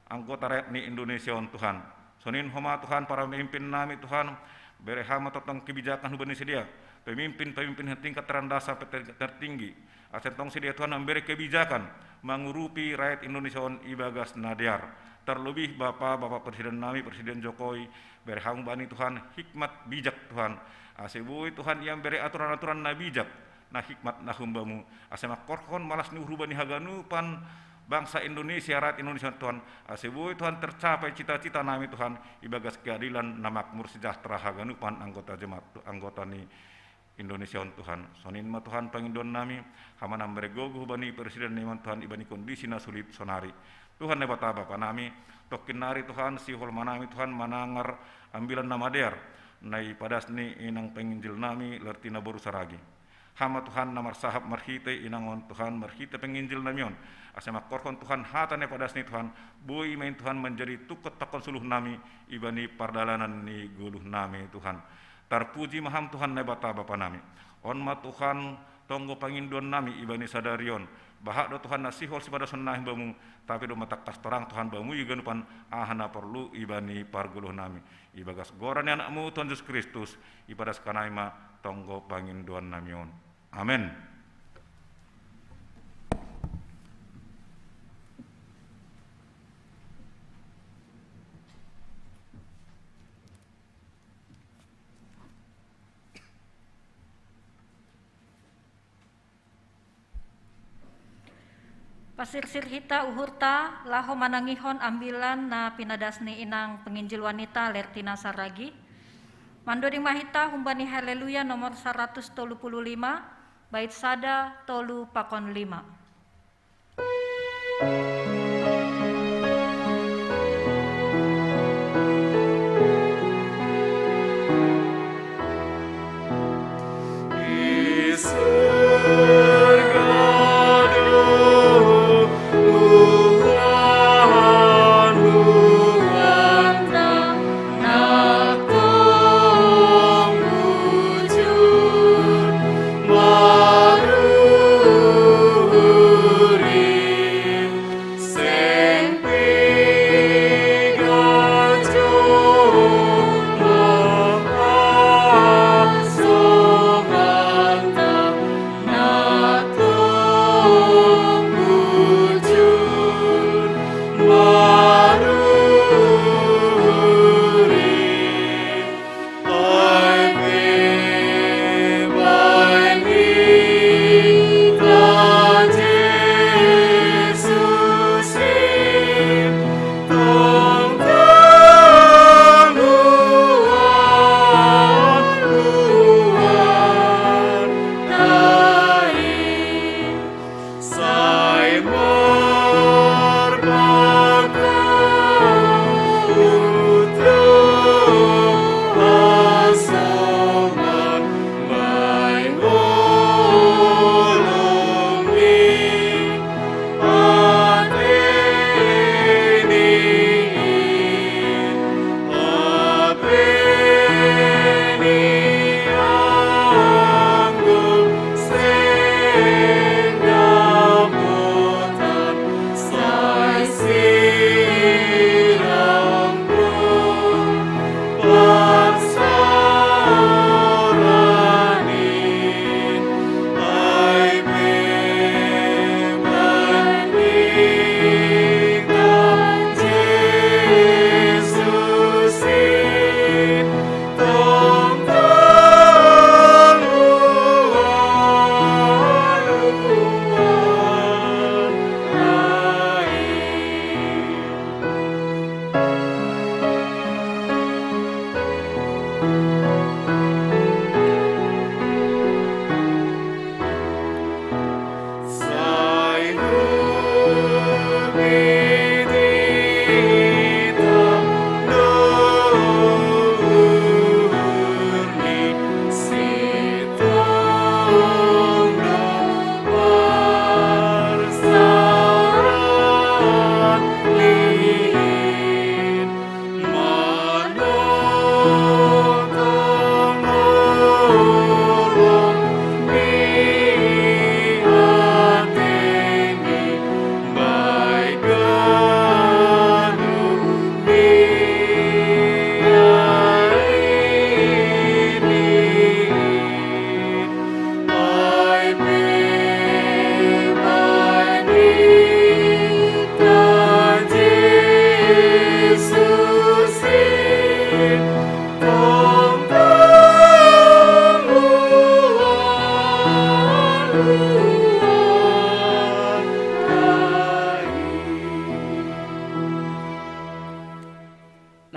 anggota rakyat ni Indonesia on Tuhan. Sonin homa Tuhan para pemimpin nami Tuhan, bere Ham ma tongtong kebijakan hubani sidea, pemimpin-pemimpin tingkat terendah sampai tingkat tertinggi. Ase tong sidea Tuhan mambere kebijakan mangurupi rakyat Indonesia on ibagas na dear. Terlebih Bapa, Bapa Presiden nami, Presiden Jokowi, bere Ham bani Tuhan hikmat bijak Tuhan. Ase boi Tuhan ia mambere aturan-aturan na bijak, na hikmat na hum Bamu, ase mangkorhon malas ni uhur bani haganupan bangsa Indonesia, rakyat Indonesia Tuhan, ase boi Tuhan tercapai cita-cita nami Tuhan, ibagas keadilan na makmur sejahtera haganupan anggota jemaat, anggota ni Indonesia on Tuhan. Sonin ma Tuhan pangidoan nami, Ham ma na mambere gogoh bani presiden nami on Tuhan ibani kondisi na sulit sonari. Tuhan Naibata Bapa nami, tongkin nari Tuhan sihol ma nami Tuhan manangar ambilan na madear, na ipadas ni inang penginjil nami Lertina boru Saragi. Ham ma Tuhan na marsahap marhitei inang on Tuhan, marhitei penginjil nami on. Ase mangkorhon Tuhan hata na ipadas ni Tuhan, boi ma in Tuhan manjadi tungkot pakon suluh nami ibani pardalanan ni goluh nami Tuhan. Tarpuji ma Ham Tuhan Naibata Bapa nami. On ma Tuhan tonggo pangindoan nami ibani sadari on. Bahat do Tuhan na sihol sipadason nami Bamu, tapi do matangkas torang Tuhan Bamu i ganupan aha na porlu ibani pargoluh nami. Ibagas goran ni Anak-Mu Tuhan Jesus Kristus, ipadas hanami ma tonggo pangindoan nami on. Amen. Pasirsir hita uhurta laho manangihon ambilan na pinadas ni inang penginjil wanita Lertina Saragi. Mandoding ma hita humbani Haleluya nomor saratus tolu puluh lima, bait sada, tolu pakon lima.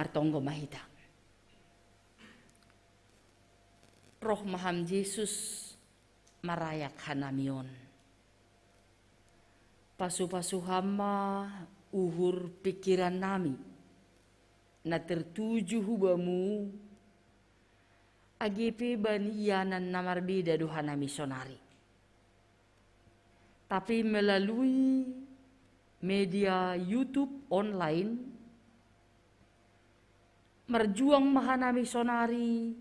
Martonggo ma hita. Roh ma Ham Jesus marayak hanami on. Pasu-pasu Ham ma uhur pingkiran nami na tertuju hu Bamu, Age pe bani ianan na marbeda do hanami sonari. Tapi melalui media YouTube online, marjuang ma hanami sonari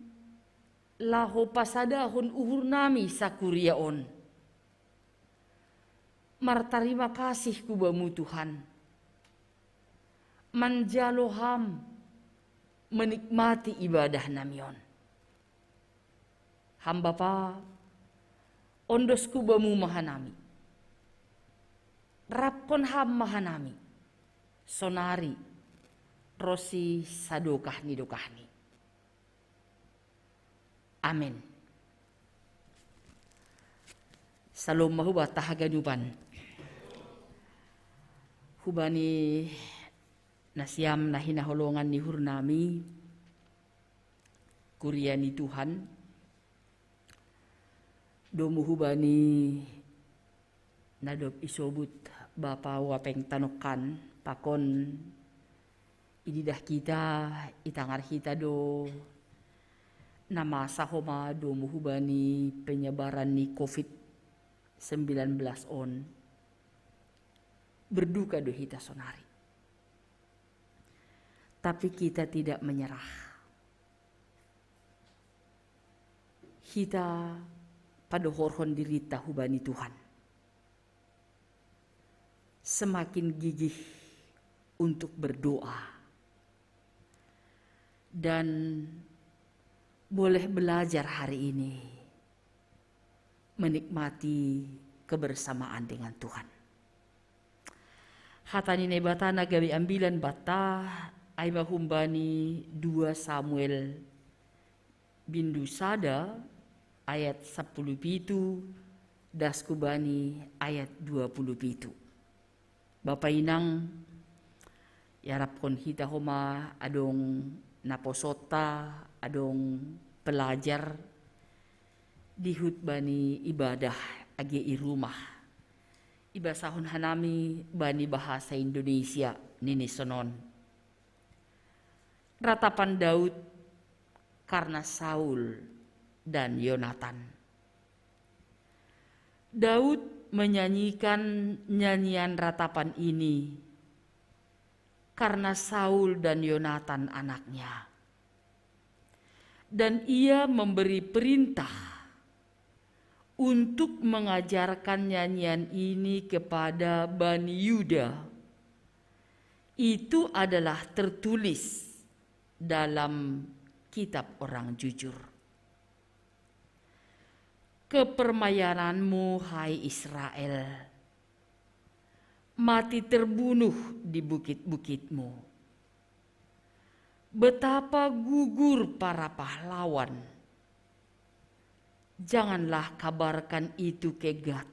laho pasadahon uhurnami sakuria on. Martarima kasih ku Bamu Tuhan, manjalo Ham menikmati ibadah nami on. Ham Bapa, ondos ku Bamu ma hanami. Rapkon Ham ma hanami sonari ronsi sadokah ni dokahni. Amen. Salom ma hubanta haganupan. Hubani nasiam na hinaholongan ni uhurnami, kuria ni Tuhan, domu hubani na dob isobut Bapa uapeng tanongkan, pakon ididah hita, itangar hita do na masa homa domu hubani penyebaran ni covid sembilan belas on. Berduka do hita sonari. Tapi kita tidak menyerah. Hita padohorhon dirinta hubani Tuhan. Semakin gigih untuk berdoa. Dan boleh belajar hari ini menikmati kebersamaan dengan Tuhan. Hata ni Naibata na gabe ambilan banta, ai ma humbani dua Samuel bindu sada ayat sampulu pitu, das hubani ayat dua pulu pitu. Bapa inang, iarapkon hita homa adong naposonta, adong pelajar, dihut bani ibadah age i rumah. Ibasahon hanami bani bahasa Indonesia nini sonon. Ratapan Daud karna Saul dan Yonatan. Daud menyanyikan nyanyian ratapan ini karena Saul dan Yonatan anaknya. Dan ia memberi perintah untuk mengajarkan nyanyian ini kepada Bani Yuda. Itu adalah tertulis dalam kitab orang jujur. Kepermayananmu, hai Israel, mati terbunuh di bukit-bukitmu. Betapa gugur para pahlawan. Janganlah kabarkan itu ke Gat.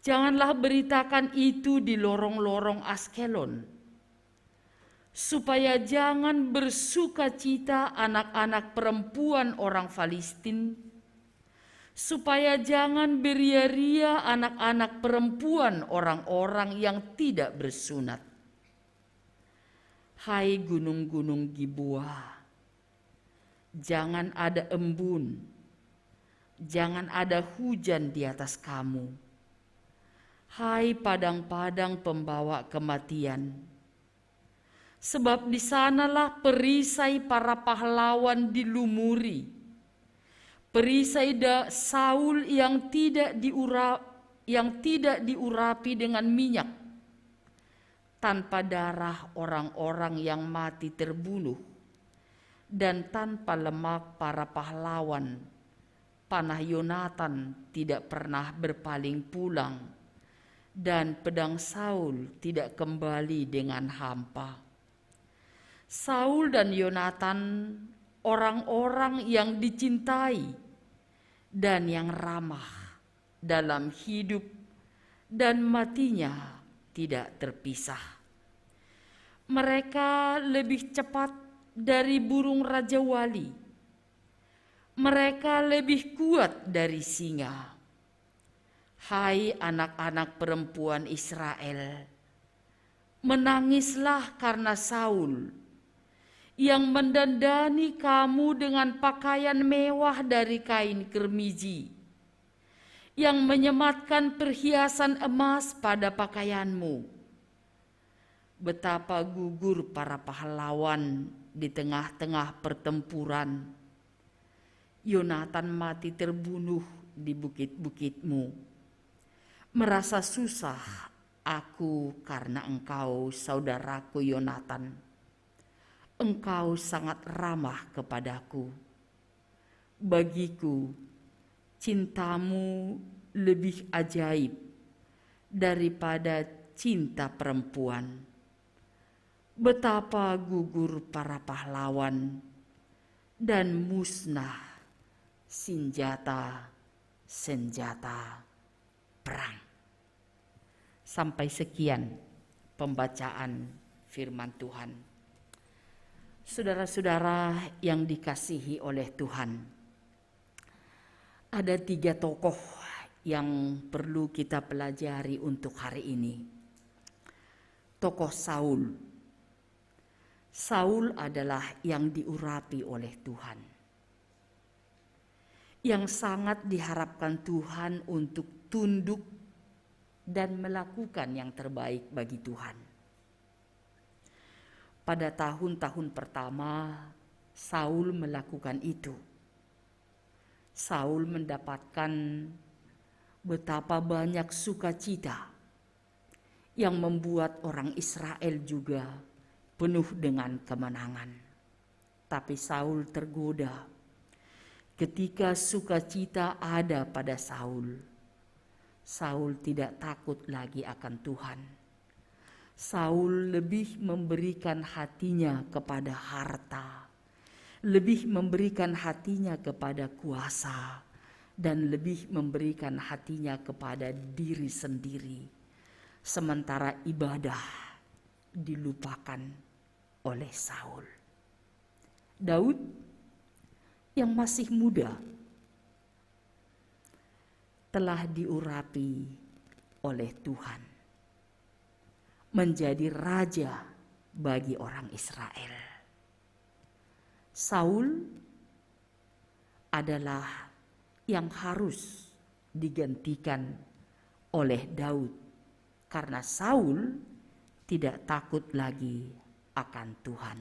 Janganlah beritakan itu di lorong-lorong Askelon. Supaya jangan bersuka cita anak-anak perempuan orang Filistin, supaya jangan beria-ria anak-anak perempuan orang-orang yang tidak bersunat. Hai gunung-gunung Gilboa, jangan ada embun, jangan ada hujan di atas kamu. Hai padang-padang pembawa kematian, sebab di sanalah perisai para pahlawan dilumuri. Perisai da Saul yang tidak diura-, yang tidak diurapi dengan minyak, tanpa darah orang-orang yang mati terbunuh, dan tanpa lemak para pahlawan. Panah Yonatan tidak pernah berpaling pulang, dan pedang Saul tidak kembali dengan hampa. Saul dan Yonatan orang-orang yang dicintai dan yang ramah dalam hidup dan matinya tidak terpisah. Mereka lebih cepat dari burung rajawali. Mereka lebih kuat dari singa. Hai anak-anak perempuan Israel, menangislah karena Saul. yang mendandani kamu dengan pakaian mewah dari kain kermiji, yang menyematkan perhiasan emas pada pakaianmu. Betapa gugur para pahlawan di tengah-tengah pertempuran. Yonatan mati terbunuh di bukit-bukitmu. Merasa susah aku karena engkau, saudaraku Yonatan. Engkau sangat ramah kepadaku. Bagiku, cintamu lebih ajaib daripada cinta perempuan. Betapa gugur para pahlawan dan musnah senjata-senjata perang. Sampai sekian pembacaan firman Tuhan. Saudara-saudara yang dikasihi oleh Tuhan, ada tiga tokoh yang perlu kita pelajari untuk hari ini. Tokoh Saul. Saul adalah yang diurapi oleh Tuhan, yang sangat diharapkan Tuhan untuk tunduk dan melakukan yang terbaik bagi Tuhan. Pada tahun-tahun pertama, Saul melakukan itu. Saul mendapatkan betapa banyak sukacita yang membuat orang Israel juga penuh dengan kemenangan. Tapi Saul tergoda. Ketika sukacita ada pada Saul, Saul tidak takut lagi akan Tuhan. Saul lebih memberikan hatinya kepada harta, lebih memberikan hatinya kepada kuasa, dan lebih memberikan hatinya kepada diri sendiri. Sementara ibadah dilupakan oleh Saul. Daud yang masih muda telah diurapi oleh Tuhan menjadi raja bagi orang Israel. Saul adalah yang harus digantikan oleh Daud, karena Saul tidak takut lagi akan Tuhan.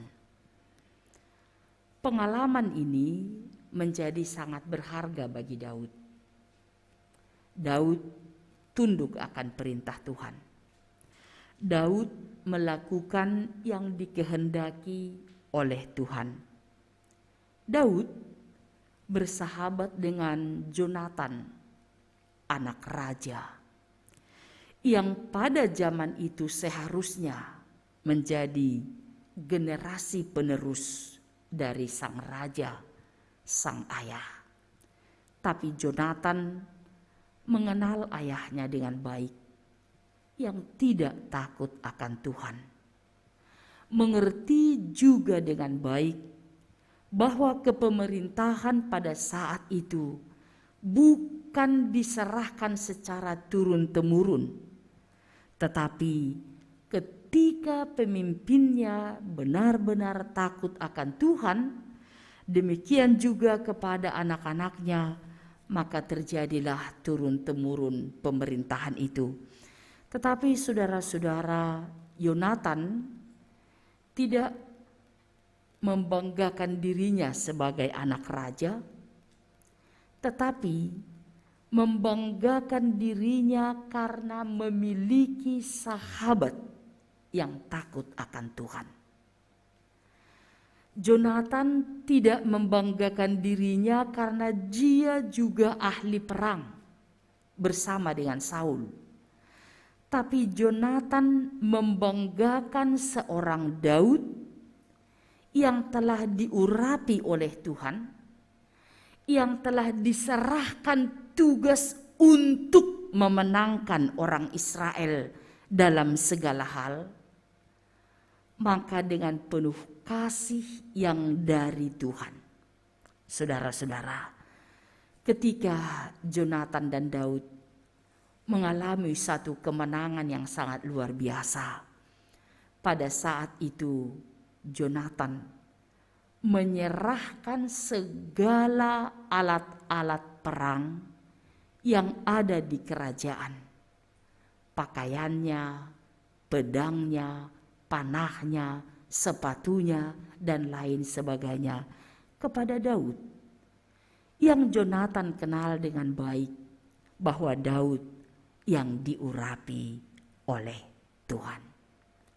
Pengalaman ini menjadi sangat berharga bagi Daud. Daud tunduk akan perintah Tuhan. Daud melakukan yang dikehendaki oleh Tuhan. Daud bersahabat dengan Jonatan, anak raja, yang pada zaman itu seharusnya menjadi generasi penerus dari sang raja, sang ayah. Tapi Jonatan mengenal ayahnya dengan baik, yang tidak takut akan Tuhan. Mengerti juga dengan baik bahwa kepemerintahan pada saat itu bukan diserahkan secara turun-temurun, tetapi ketika pemimpinnya benar-benar takut akan Tuhan, demikian juga kepada anak-anaknya, maka terjadilah turun-temurun pemerintahan itu. Tetapi saudara-saudara, Yonatan tidak membanggakan dirinya sebagai anak raja, tetapi membanggakan dirinya karena memiliki sahabat yang takut akan Tuhan. Jonatan tidak membanggakan dirinya karena dia juga ahli perang bersama dengan Saul. Tapi Jonatan membanggakan seorang Daud yang telah diurapi oleh Tuhan, yang telah diserahkan tugas untuk memenangkan orang Israel dalam segala hal, maka dengan penuh kasih yang dari Tuhan. Saudara-saudara, ketika Jonatan dan Daud mengalami satu kemenangan yang sangat luar biasa, pada saat itu Jonatan menyerahkan segala alat-alat perang yang ada di kerajaan, pakaiannya, pedangnya, panahnya, sepatunya, dan lain sebagainya kepada Daud, yang Jonathan kenal dengan baik, bahwa Daud yang diurapi oleh Tuhan.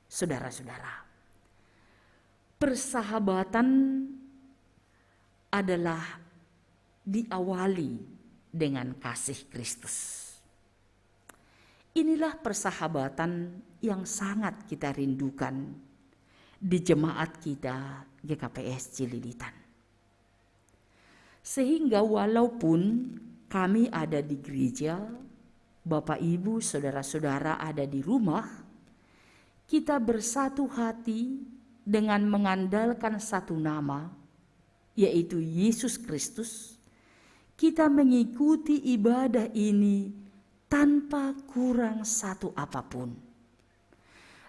Saudara-saudara, persahabatan adalah diawali dengan kasih Kristus. Inilah persahabatan yang sangat kita rindukan di jemaat kita G K P S Cililitan. Sehingga walaupun kami ada di gereja, Bapak Ibu, saudara-saudara ada di rumah, kita bersatu hati dengan mengandalkan satu nama, yaitu Yesus Kristus. Kita mengikuti ibadah ini tanpa kurang satu apapun.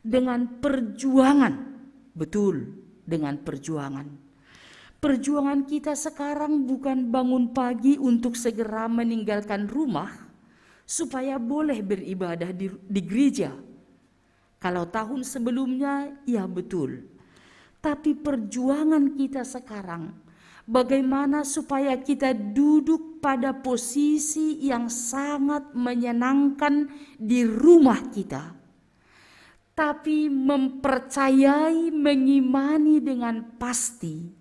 Dengan perjuangan, betul, dengan perjuangan. Perjuangan kita sekarang bukan bangun pagi untuk segera meninggalkan rumah supaya boleh beribadah di, di gereja. Kalau tahun sebelumnya, ya betul. Tapi perjuangan kita sekarang, bagaimana supaya kita duduk pada posisi yang sangat menyenangkan di rumah kita, tapi mempercayai, mengimani dengan pasti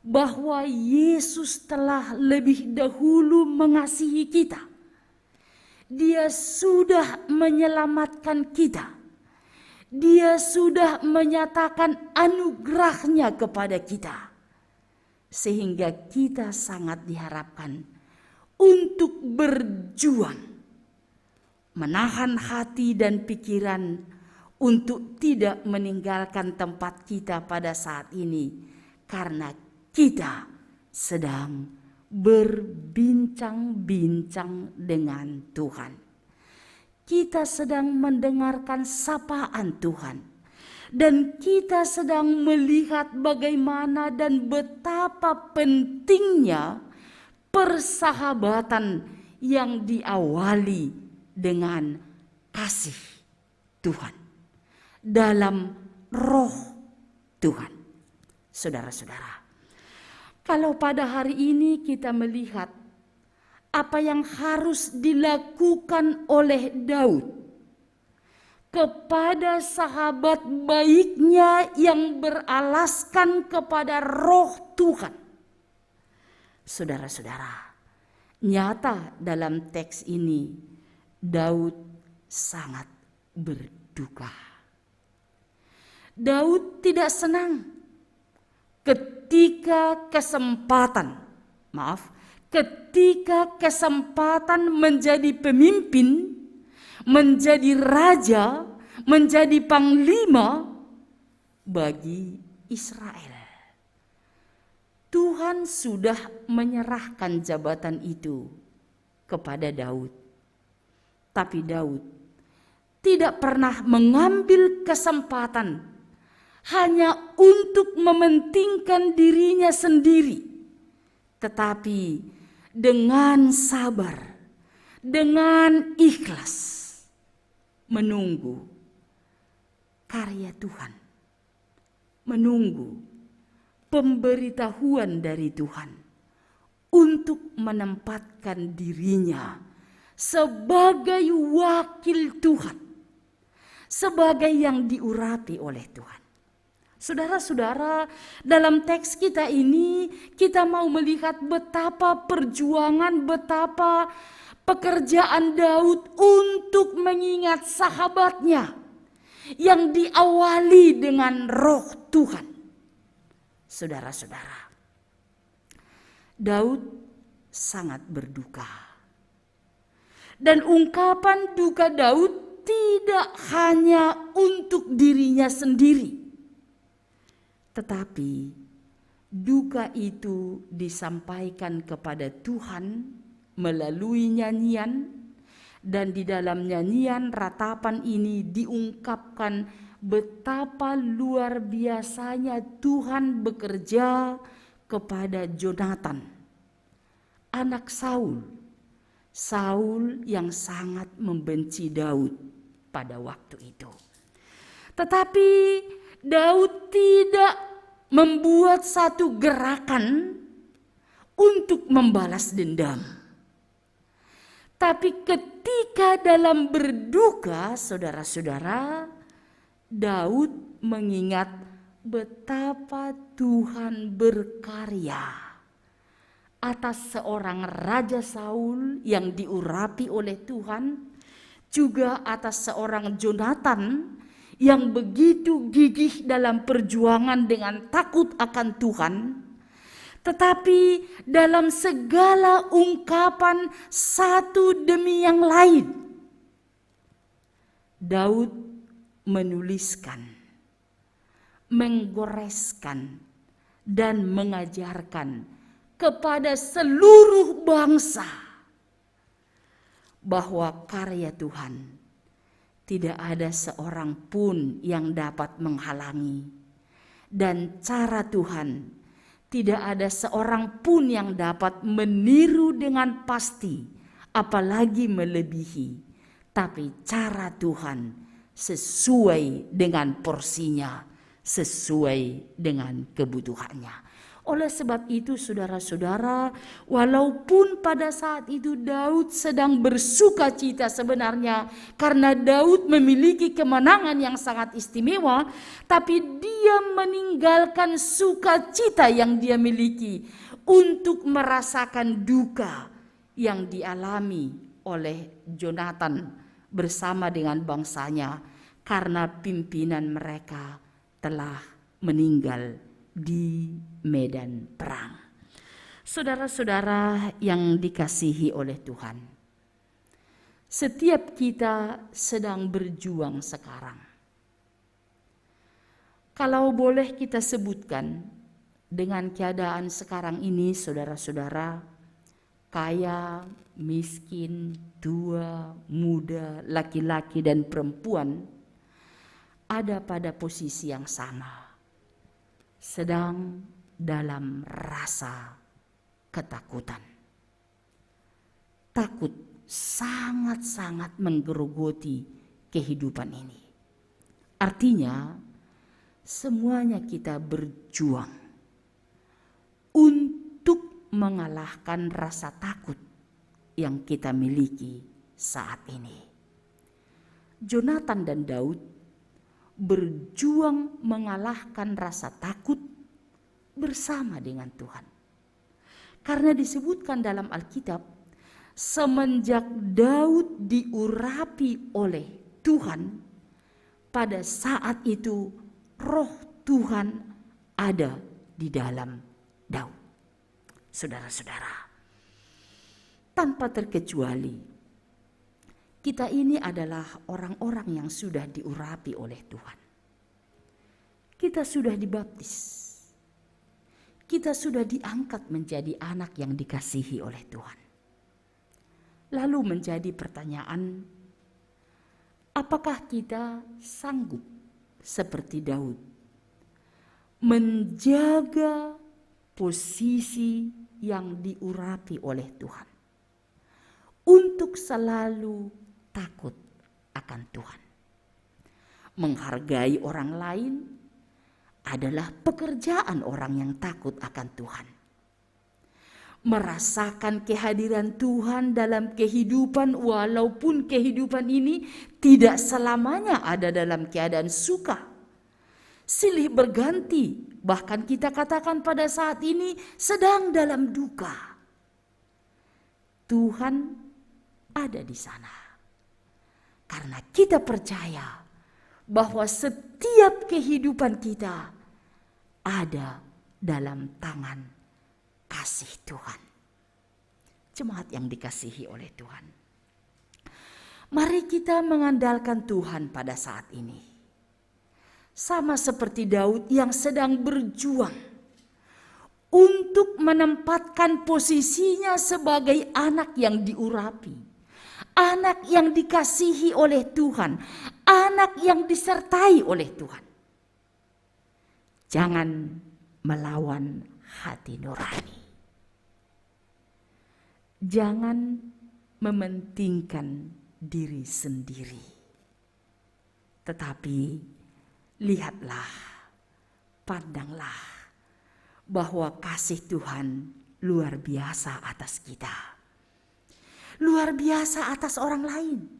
bahwa Yesus telah lebih dahulu mengasihi kita. Dia sudah menyelamatkan kita. Dia sudah menyatakan anugerahnya kepada kita. Sehingga kita sangat diharapkan untuk berjuang, menahan hati dan pikiran untuk tidak meninggalkan tempat kita pada saat ini, karena kita sedang berbincang-bincang dengan Tuhan. Kita sedang mendengarkan sapaan Tuhan. Dan kita sedang melihat bagaimana dan betapa pentingnya persahabatan yang diawali dengan kasih Tuhan, dalam roh Tuhan. Saudara-saudara, kalau pada hari ini kita melihat apa yang harus dilakukan oleh Daud kepada sahabat baiknya yang beralaskan kepada roh Tuhan. Saudara-saudara, nyata dalam teks ini, Daud sangat berduka. Daud tidak senang ketika kesempatan, maaf, ketika kesempatan menjadi pemimpin, menjadi raja, menjadi panglima bagi Israel. Tuhan sudah menyerahkan jabatan itu kepada Daud. Tapi Daud tidak pernah mengambil kesempatan hanya untuk mementingkan dirinya sendiri, tetapi dengan sabar, dengan ikhlas menunggu karya Tuhan, menunggu pemberitahuan dari Tuhan untuk menempatkan dirinya sebagai wakil Tuhan, sebagai yang diurapi oleh Tuhan. Saudara-saudara, dalam teks kita ini kita mau melihat betapa perjuangan, betapa pekerjaan Daud untuk mengingat sahabatnya yang diawali dengan roh Tuhan. Saudara-saudara, Daud sangat berduka. Dan ungkapan duka Daud tidak hanya untuk dirinya sendiri, tetapi duka itu disampaikan kepada Tuhan melalui nyanyian, dan di dalam nyanyian ratapan ini diungkapkan Betapa luar biasanya Tuhan bekerja kepada Jonatan, anak Saul. Saul yang sangat membenci Daud pada waktu itu. Tetapi Daud tidak membuat satu gerakan untuk membalas dendam. Tapi ketika dalam berduka, saudara-saudara, Daud mengingat betapa Tuhan berkarya atas seorang Raja Saul yang diurapi oleh Tuhan, juga atas seorang Jonatan yang begitu gigih dalam perjuangan dengan takut akan Tuhan, tetapi dalam segala ungkapan satu demi yang lain, Daud menuliskan, menggoreskan, dan mengajarkan kepada seluruh bangsa bahwa karya Tuhan tidak ada seorang pun yang dapat menghalangi, dan cara Tuhan tidak ada seorang pun yang dapat meniru dengan pasti, apalagi melebihi. Tapi cara Tuhan sesuai dengan porsinya, sesuai dengan kebutuhannya. Oleh sebab itu, saudara-saudara, walaupun pada saat itu Daud sedang bersuka cita sebenarnya karena Daud memiliki kemenangan yang sangat istimewa, tapi dia meninggalkan sukacita yang dia miliki untuk merasakan duka yang dialami oleh Jonatan bersama dengan bangsanya karena pimpinan mereka telah meninggal di medan perang. Saudara-saudara yang dikasihi oleh Tuhan, setiap kita sedang berjuang sekarang. Kalau boleh kita sebutkan, dengan keadaan sekarang ini, saudara-saudara, kaya, miskin, tua, muda, laki-laki, dan perempuan ada pada posisi yang sama, sedang dalam rasa ketakutan. Takut sangat-sangat menggerogoti kehidupan ini. Artinya, semuanya kita berjuang untuk mengalahkan rasa takut yang kita miliki saat ini. Jonatan dan Daud berjuang mengalahkan rasa takut bersama dengan Tuhan. Karena disebutkan dalam Alkitab, semenjak Daud diurapi oleh Tuhan, pada saat itu Roh Tuhan ada di dalam Daud. Saudara-saudara, tanpa terkecuali, kita ini adalah orang-orang yang sudah diurapi oleh Tuhan. Kita sudah dibaptis. Kita sudah diangkat menjadi anak yang dikasihi oleh Tuhan. Lalu menjadi pertanyaan, apakah kita sanggup seperti Daud menjaga posisi yang diurapi oleh Tuhan untuk selalu takut akan Tuhan? Menghargai orang lain adalah pekerjaan orang yang takut akan Tuhan. Merasakan kehadiran Tuhan dalam kehidupan, walaupun kehidupan ini tidak selamanya ada dalam keadaan suka. Silih berganti, bahkan kita katakan pada saat ini sedang dalam duka. Tuhan ada di sana. Karena kita percaya bahwa setiap kehidupan kita ada dalam tangan kasih Tuhan. Jemaat yang dikasihi oleh Tuhan, mari kita mengandalkan Tuhan pada saat ini. Sama seperti Daud yang sedang berjuang untuk menempatkan posisinya sebagai anak yang diurapi, anak yang dikasihi oleh Tuhan, anak yang disertai oleh Tuhan. Jangan melawan hati nurani. Jangan mementingkan diri sendiri. Tetapi lihatlah, pandanglah bahwa kasih Tuhan luar biasa atas kita. Luar biasa atas orang lain.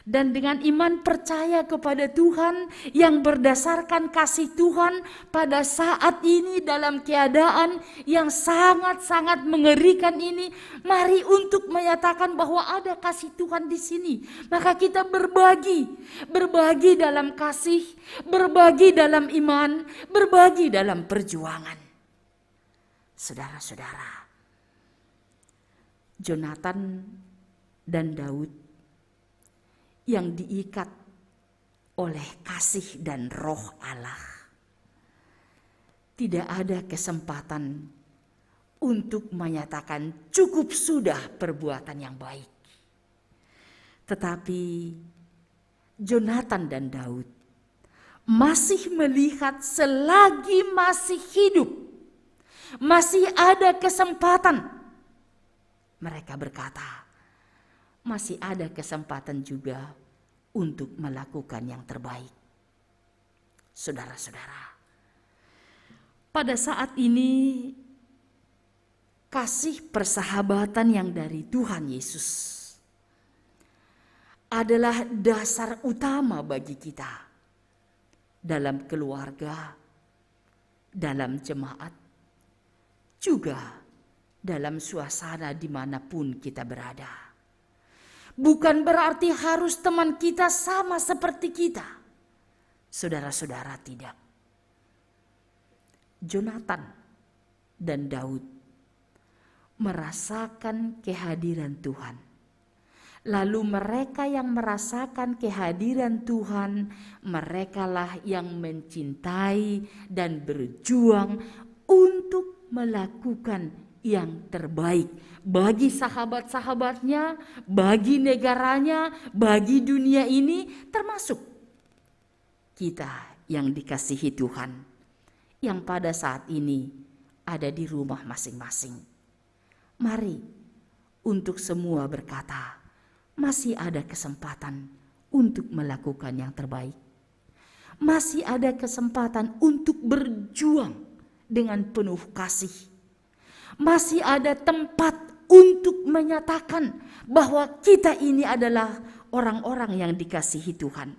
Dan dengan iman percaya kepada Tuhan yang berdasarkan kasih Tuhan pada saat ini dalam keadaan yang sangat-sangat mengerikan ini, mari untuk menyatakan bahwa ada kasih Tuhan di sini. Maka kita berbagi, berbagi dalam kasih, berbagi dalam iman, berbagi dalam perjuangan. Saudara-saudara, Jonathan dan Daud yang diikat oleh kasih dan roh Allah, tidak ada kesempatan untuk menyatakan cukup sudah perbuatan yang baik. Tetapi Jonathan dan Daud masih melihat selagi masih hidup, masih ada kesempatan. Mereka berkata, masih ada kesempatan juga untuk melakukan yang terbaik. Saudara-saudara, pada saat ini kasih persahabatan yang dari Tuhan Yesus adalah dasar utama bagi kita dalam keluarga, dalam jemaat, juga dalam suasana dimanapun kita berada. Bukan berarti harus teman kita sama seperti kita. Saudara-saudara, tidak. Jonathan dan Daud merasakan kehadiran Tuhan. Lalu mereka yang merasakan kehadiran Tuhan, merekalah yang mencintai dan berjuang untuk melakukan yang terbaik bagi sahabat-sahabatnya, bagi negaranya, bagi dunia ini, termasuk kita yang dikasihi Tuhan, yang pada saat ini ada di rumah masing-masing. Mari, untuk semua berkata, masih ada kesempatan untuk melakukan yang terbaik. Masih ada kesempatan untuk berjuang dengan penuh kasih. Masih ada tempat untuk menyatakan bahwa kita ini adalah orang-orang yang dikasihi Tuhan.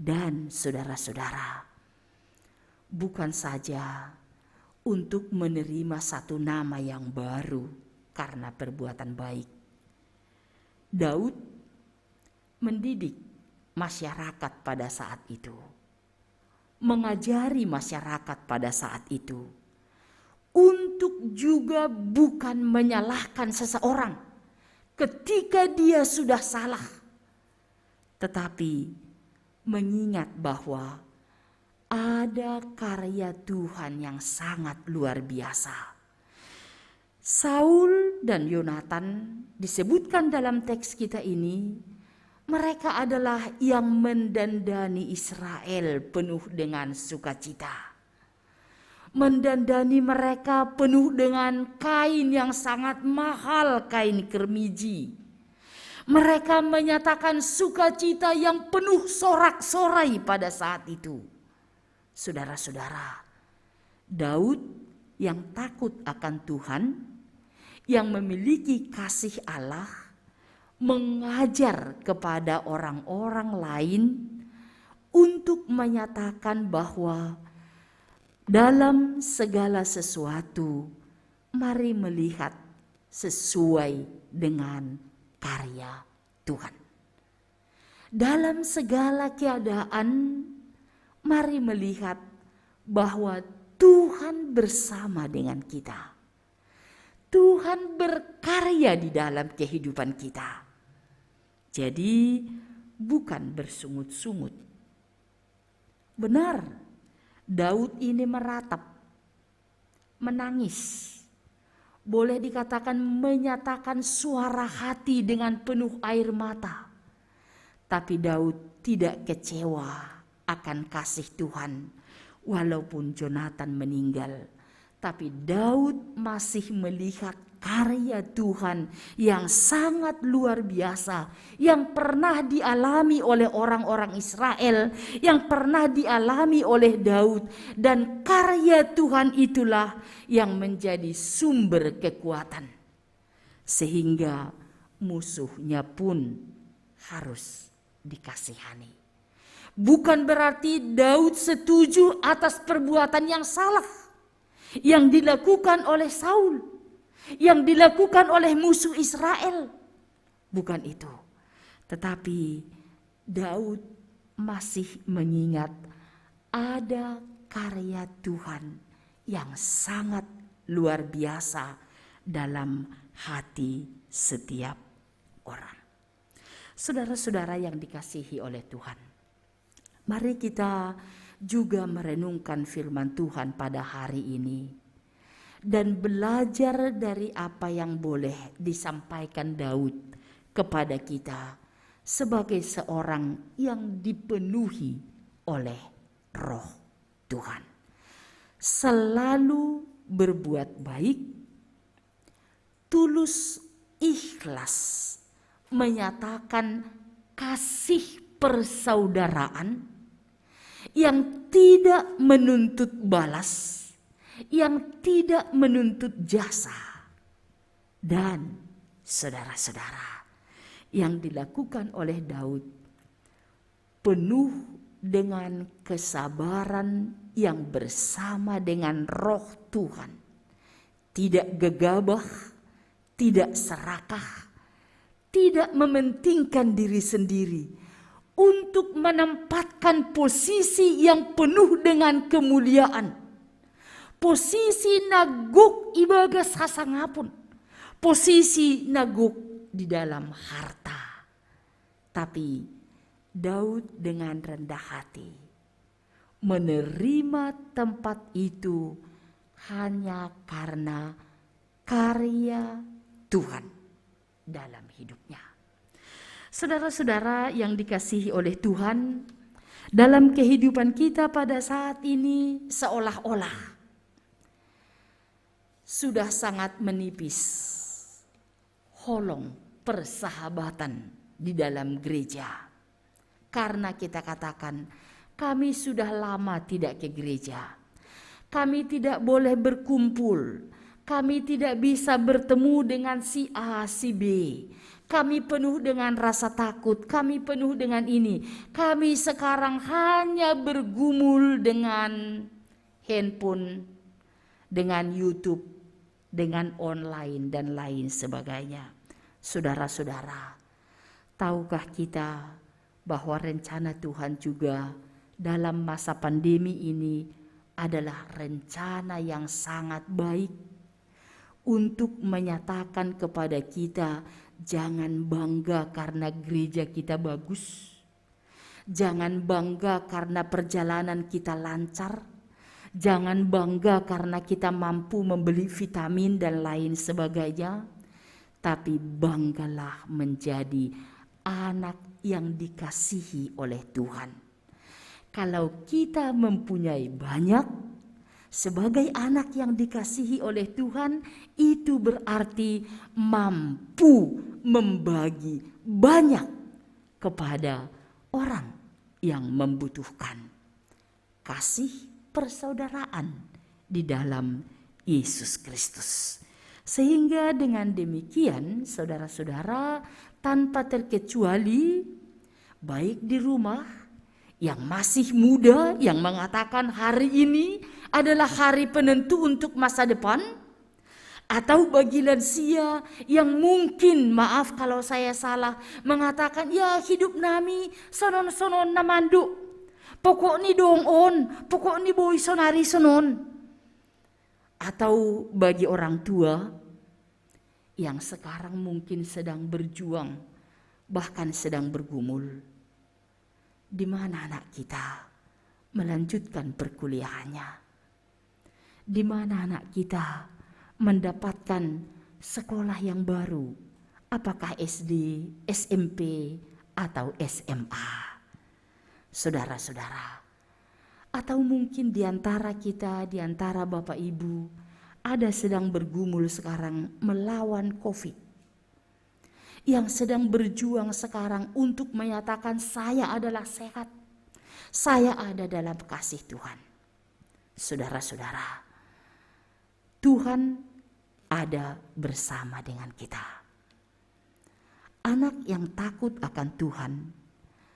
Dan saudara-saudara, bukan saja untuk menerima satu nama yang baru karena perbuatan baik. Daud mendidik masyarakat pada saat itu, mengajari masyarakat pada saat itu untuk juga bukan menyalahkan seseorang ketika dia sudah salah, tetapi mengingat bahwa ada karya Tuhan yang sangat luar biasa. Saul dan Yonatan disebutkan dalam teks kita ini, mereka adalah yang mendandani Israel penuh dengan sukacita. Mendandani mereka penuh dengan kain yang sangat mahal, kain kermiji. Mereka menyatakan sukacita yang penuh sorak-sorai pada saat itu. Saudara-saudara, Daud yang takut akan Tuhan, yang memiliki kasih Allah, mengajar kepada orang-orang lain untuk menyatakan bahwa dalam segala sesuatu, mari melihat sesuai dengan karya Tuhan. Dalam segala keadaan, mari melihat bahwa Tuhan bersama dengan kita. Tuhan berkarya di dalam kehidupan kita. Jadi, bukan bersungut-sungut. Benar, Daud ini meratap, menangis. Boleh dikatakan menyatakan suara hati dengan penuh air mata. Tapi Daud tidak kecewa akan kasih Tuhan, walaupun Jonatan meninggal. Tapi Daud masih melihat karya Tuhan yang sangat luar biasa, yang pernah dialami oleh orang-orang Israel, yang pernah dialami oleh Daud, dan karya Tuhan itulah yang menjadi sumber kekuatan. Sehingga musuhnya pun harus dikasihani. Bukan berarti Daud setuju atas perbuatan yang salah yang dilakukan oleh Saul, yang dilakukan oleh musuh Israel. Bukan itu. Tetapi Daud masih mengingat ada karya Tuhan yang sangat luar biasa dalam hati setiap orang. Saudara-saudara yang dikasihi oleh Tuhan, mari kita juga merenungkan firman Tuhan pada hari ini dan belajar dari apa yang boleh disampaikan Daud kepada kita sebagai seorang yang dipenuhi oleh Roh Tuhan. Selalu berbuat baik, tulus, ikhlas, menyatakan kasih persaudaraan yang tidak menuntut balas, yang tidak menuntut jasa. Dan saudara-saudara, yang dilakukan oleh Daud penuh dengan kesabaran yang bersama dengan Roh Tuhan. Tidak gegabah, tidak serakah, tidak mementingkan diri sendiri untuk menempatkan posisi yang penuh dengan kemuliaan. Posisi naguk ibagas sasangapun. Posisi naguk di dalam harta. Tapi Daud dengan rendah hati menerima tempat itu hanya karena karya Tuhan dalam hidupnya. Saudara-saudara yang dikasihi oleh Tuhan, dalam kehidupan kita pada saat ini seolah-olah sudah sangat menipis holong persahabatan di dalam gereja. Karena kita katakan, "Kami sudah lama tidak ke gereja. Kami tidak boleh berkumpul. Kami tidak bisa bertemu dengan si A, si B. Kami penuh dengan rasa takut, kami penuh dengan ini. Kami sekarang hanya bergumul dengan handphone, dengan YouTube, dengan online, dan lain sebagainya." Saudara-saudara, tahukah kita bahwa rencana Tuhan juga dalam masa pandemi ini adalah rencana yang sangat baik untuk menyatakan kepada kita, jangan bangga karena gereja kita bagus. Jangan bangga karena perjalanan kita lancar. Jangan bangga karena kita mampu membeli vitamin dan lain sebagainya. Tapi banggalah menjadi anak yang dikasihi oleh Tuhan. Kalau kita mempunyai banyak, sebagai anak yang dikasihi oleh Tuhan, itu berarti mampu membagi banyak kepada orang yang membutuhkan. Kasih persaudaraan di dalam Yesus Kristus. Sehingga dengan demikian, saudara-saudara, tanpa terkecuali, baik di rumah, yang masih muda, yang mengatakan hari ini adalah hari penentu untuk masa depan, atau bagi lansia yang mungkin, maaf kalau saya salah, mengatakan, "Ya, hidup nami sonon-sonon na mandu. Pokok ni dong on, pokok ni boy sonari sonon." Atau bagi orang tua yang sekarang mungkin sedang berjuang, bahkan sedang bergumul. Di mana anak kita melanjutkan perkuliahannya? Di mana anak kita mendapatkan sekolah yang baru? Apakah S D, S M P, atau S M A. Saudara-saudara, atau mungkin di antara kita, di antara Bapak Ibu, ada sedang bergumul sekarang melawan covid, yang sedang berjuang sekarang untuk menyatakan, "Saya adalah sehat, saya ada dalam kasih Tuhan." Saudara-saudara, Tuhan ada bersama dengan kita. Anak yang takut akan Tuhan,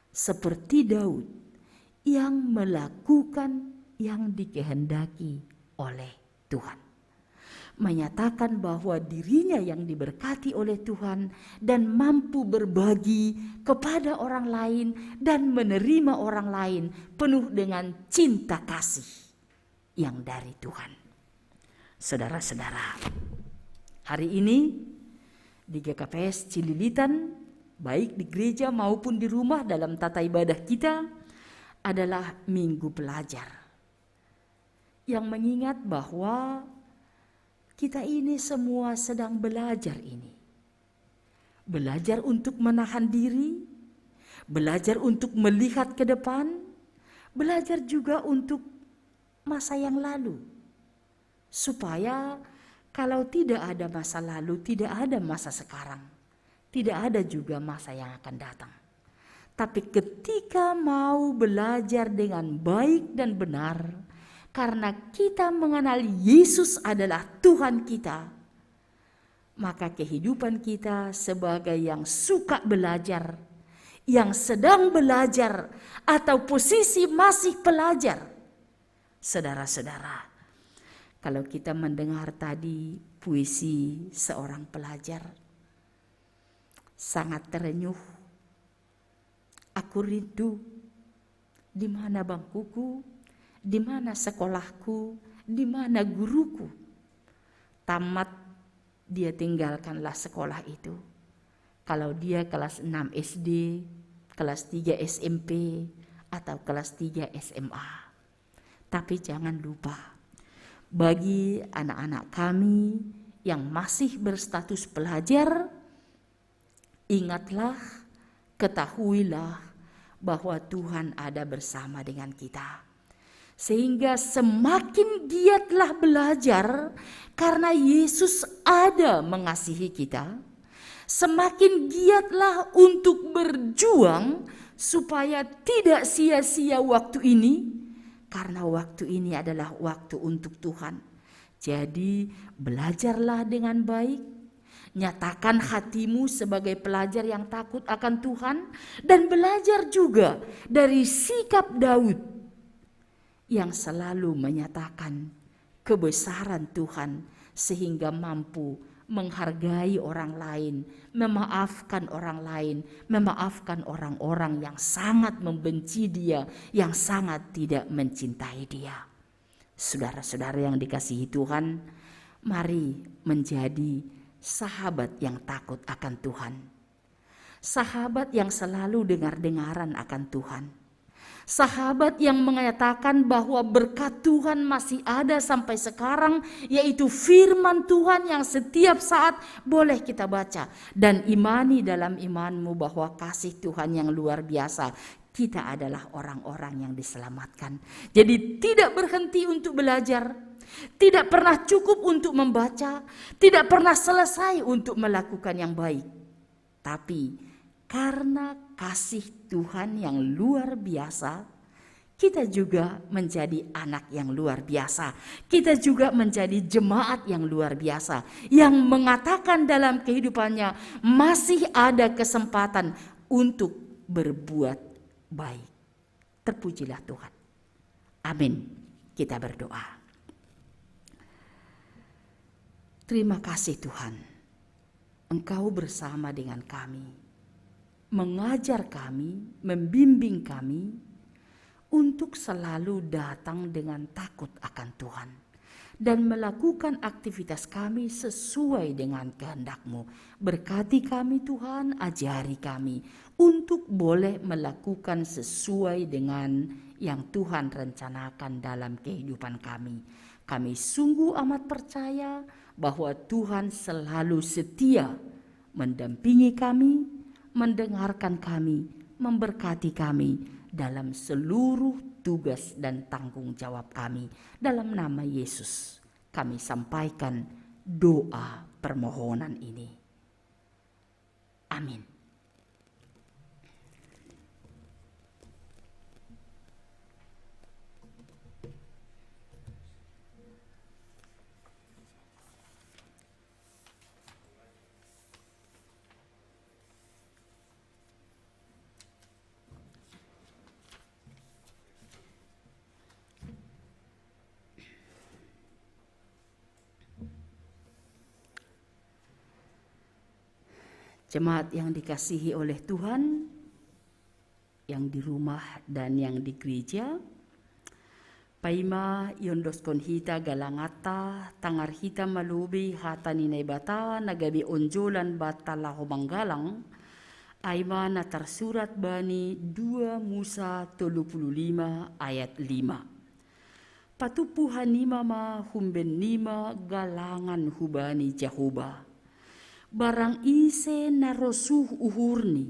seperti Daud, yang melakukan yang dikehendaki oleh Tuhan, menyatakan bahwa dirinya yang diberkati oleh Tuhan dan mampu berbagi kepada orang lain dan menerima orang lain penuh dengan cinta kasih yang dari Tuhan. Saudara-saudara, hari ini di G K P S Cililitan, baik di gereja maupun di rumah, dalam tata ibadah kita adalah Minggu Pelajar, yang mengingat bahwa kita ini semua sedang belajar ini. Belajar untuk menahan diri, belajar untuk melihat ke depan, belajar juga untuk masa yang lalu. Supaya kalau tidak ada masa lalu, tidak ada masa sekarang, tidak ada juga masa yang akan datang. Tapi ketika mau belajar dengan baik dan benar, karena kita mengenal Yesus adalah Tuhan kita, maka kehidupan kita sebagai yang suka belajar, yang sedang belajar, atau posisi masih pelajar. Saudara-saudara, kalau kita mendengar tadi puisi seorang pelajar, sangat terenyuh. Aku rindu, di mana bangkuku, di mana sekolahku, di mana guruku. Tamat, dia tinggalkanlah sekolah itu. Kalau dia kelas enam S D, kelas tiga S M P, atau kelas tiga S M A. Tapi jangan lupa, bagi anak-anak kami yang masih berstatus pelajar, ingatlah, ketahuilah bahwa Tuhan ada bersama dengan kita. Sehingga semakin giatlah belajar, karena Yesus ada mengasihi kita. Semakin giatlah untuk berjuang supaya tidak sia-sia waktu ini, karena waktu ini adalah waktu untuk Tuhan. Jadi, belajarlah dengan baik, nyatakan hatimu sebagai pelajar yang takut akan Tuhan, dan belajar juga dari sikap Daud yang selalu menyatakan kebesaran Tuhan, sehingga mampu menghargai orang lain, memaafkan orang lain, memaafkan orang-orang yang sangat membenci dia, yang sangat tidak mencintai dia. Saudara-saudara yang dikasihi Tuhan, mari menjadi sahabat yang takut akan Tuhan. Sahabat yang selalu dengar-dengaran akan Tuhan. Sahabat yang mengatakan bahwa berkat Tuhan masih ada sampai sekarang, yaitu firman Tuhan yang setiap saat boleh kita baca. Dan imani dalam imanmu bahwa kasih Tuhan yang luar biasa, kita adalah orang-orang yang diselamatkan. Jadi, tidak berhenti untuk belajar, tidak pernah cukup untuk membaca, tidak pernah selesai untuk melakukan yang baik. Tapi karena kasih Tuhan yang luar biasa, kita juga menjadi anak yang luar biasa. Kita juga menjadi jemaat yang luar biasa, yang mengatakan dalam kehidupannya masih ada kesempatan untuk berbuat baik. Terpujilah Tuhan. Amin. Kita berdoa. Terima kasih Tuhan, Engkau bersama dengan kami, mengajar kami, membimbing kami untuk selalu datang dengan takut akan Tuhan dan melakukan aktivitas kami sesuai dengan kehendak-Mu. Berkati kami Tuhan, ajari kami untuk boleh melakukan sesuai dengan yang Tuhan rencanakan dalam kehidupan kami. Kami sungguh amat percaya bahwa Tuhan selalu setia mendampingi kami, mendengarkan kami, memberkati kami dalam seluruh tugas dan tanggung jawab kami. Dalam nama Yesus, kami sampaikan doa permohonan ini. Amin. Jemaat yang dikasihi oleh Tuhan, yang di rumah dan yang di gereja, paima iondoskon hita galangatta, tangar hita ma lobei hata ni Naibata na gabe onjolan banta laho manggalang, ai ma na tarsurat bani dua Musa tolu pulu lima ayat lima. Patumpu hanima ma humbennima galangan hubani Jahoba. Barang ise na rosuh uhurni,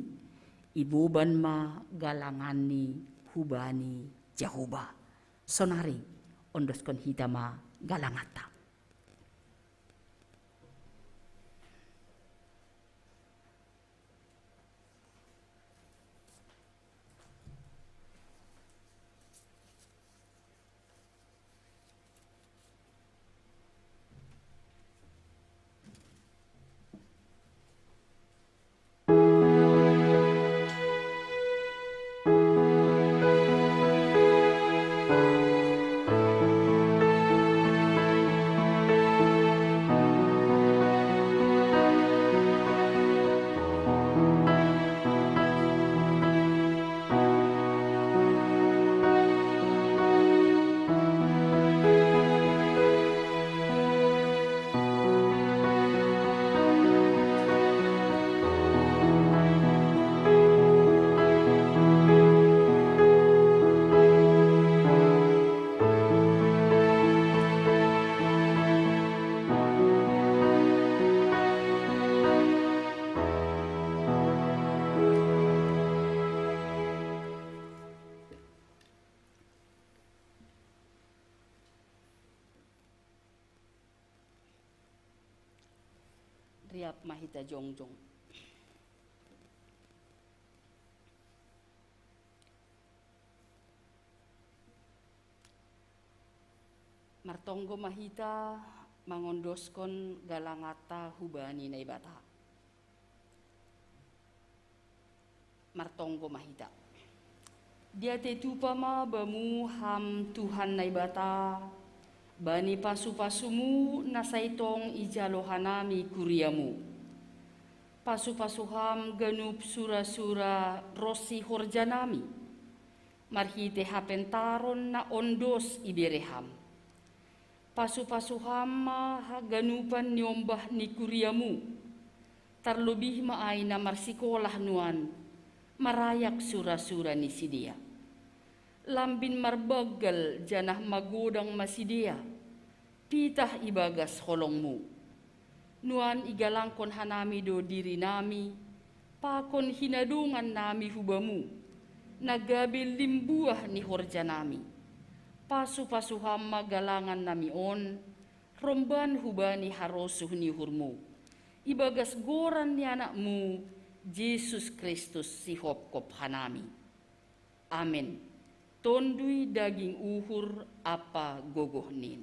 iboban ma galanganni hubani Jahoba. Sonari, ondoskon hita ma galangatta. Riap ma hita jongjong. Martonggo ma hita mangondoskon galangatta hubani Naibata. Martonggo ma hita. Diatei tupa ma bamu ham Tuhan Naibata, bani pasupasumu na sai tong ijalo hanami kuriamu. Pasupasu ham ganup surasura ronsi horjanami, marhite hapentaron na ondos ibere ham. Pasupasu ham ma haganupan ni ombah ni kuriamu, tarlobih ma ai na marsikolah nuan, marayak surasura ni sidea. Lambin marbanggal janah magodang ma sidea, pitah ibagas holongmu. Nuan igalangkon hanami do dirinami, pakon hinadongannami hu bamu, na gabe limbuah ni horjanami. Pasupasu ham ma galangannami on, romban hubani harosuh ni uhurmu. Ibagas goran ni anakmu, Jesus Kristus sihopkop hanami. Amen. Tonduy daging uhur ampa gogoh nin.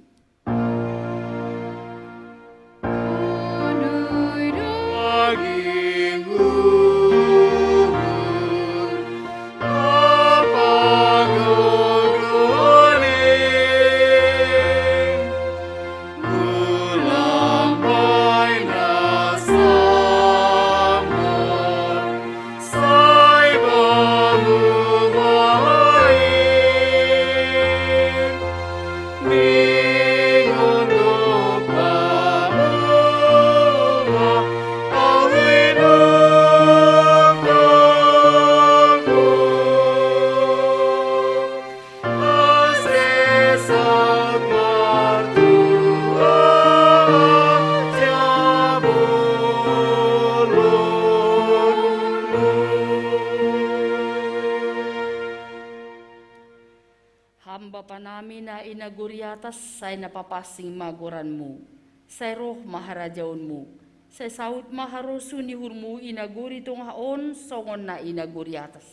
Nagori atas, sai na papansing ma goranmu, sai roh ma harajaonmu, sai saut ma harosuh ni uhurmu i nagori tongah on songon na i nagori atas.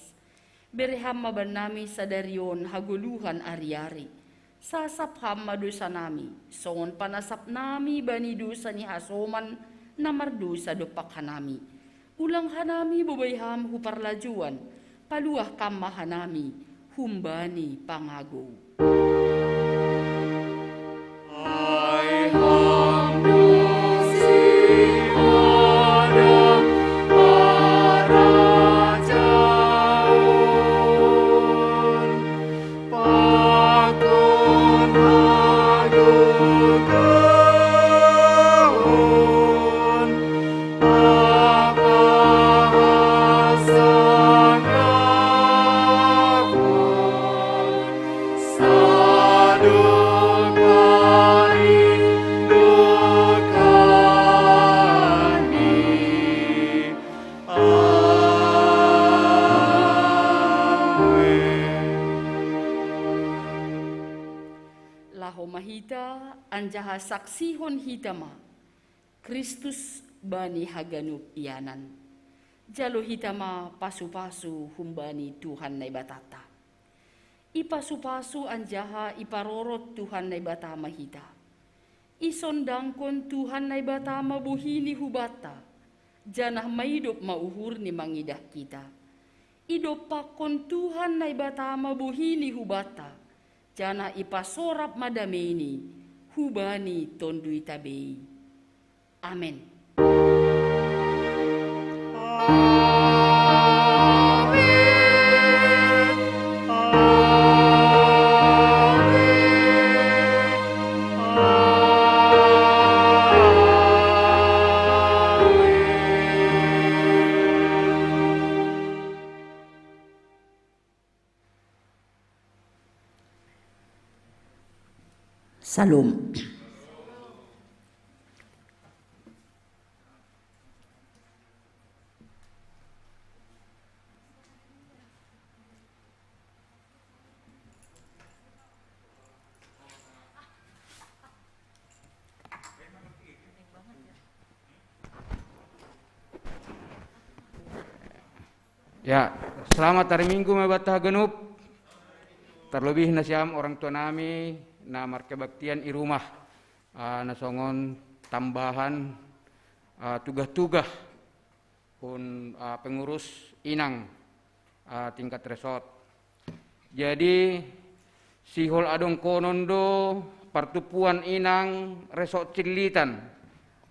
Bere Ham ma bannami sadari on hagoluhan ari-ari. Sasap Ham ma dosanami, songon panasapnami bani dosa ni hasoman na mardosa dompak hanami. Ulang hanami bobai Ham hu parlajouan, paluah Kam ma hanami humbani pangagou. Laho ma hita, anjaha saksihon hita ma Kristus bani haganup ianan. Jalo hita ma pasu-pasu humbani Tuhan Naibatanta. Ipasu-pasu anjaha iparorot Tuhan Naibata ma hita. Isondangkon Tuhan Naibata ma bohini hubanta, janah maidop ma uhurni mangidah hita. Idompakkon Tuhan Naibata ma bohini hubanta, janah ipasorap ma dameini hubani tonduita bei. Amen. Salom. Ya, selamat hari Minggu ma banta haganup. Terlebih nasiam orang tua nami na markebaktian i rumah, ah, na songon tambahan, ah, tugah-tugah hun, ah, pengurus inang, ah, tingkat resort. Jadi, sihol adong konon do partumpuan inang resort Cililitan.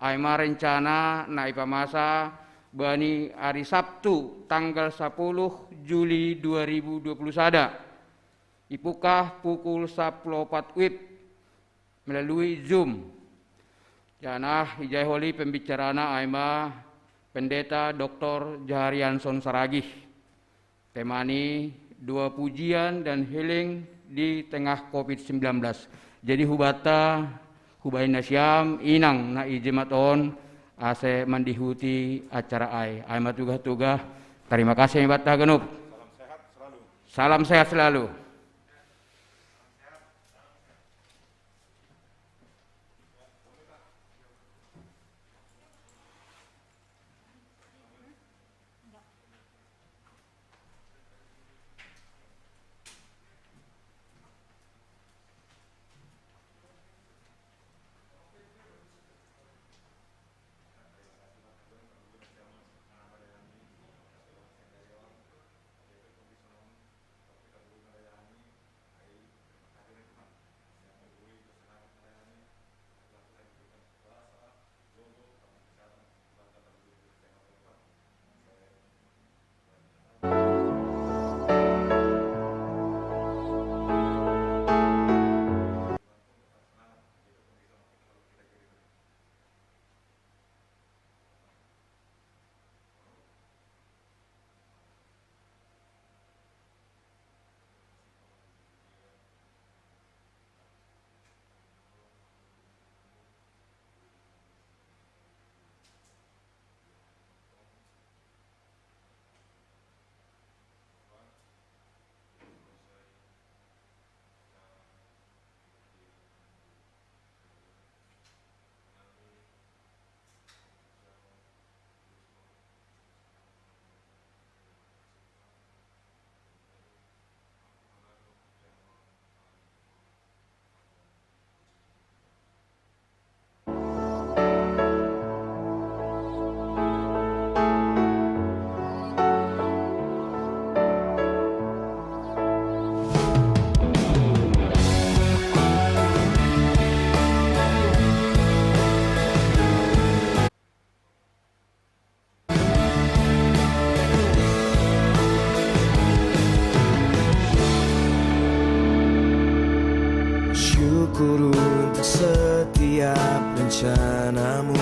Ai ma rencana na ipamasa bani ari Sabtu tanggal sapuluh Juli dua ribu dua puluh sada. Ipungkah pukul sapuluh opat wib melalui Zoom. Janah ijai holi pembicarana ai ma Pendeta Doktor Joharianson Saragih. Temani doa pujian dan healing di tengah covid sembilan belas. Jadi hubanta, hubahen nasiam, inang na i jemaat on, ase mandihuti acara ai. Ai ma tugah-tugah, tarima kasih ma banta haganup. Salam sehat selalu. Tiap rencanamu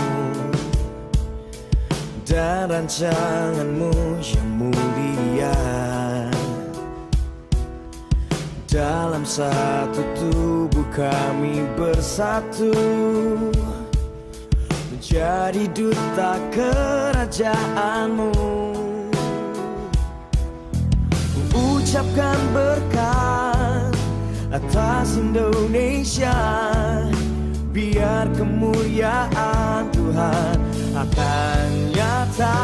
dan rancanganmu yang mulia. Dalam satu tubuh kami bersatu, menjadi duta kerajaanmu. Ucapkan berkat atas Indonesia, biar kemuliaan Tuhan akan nyata.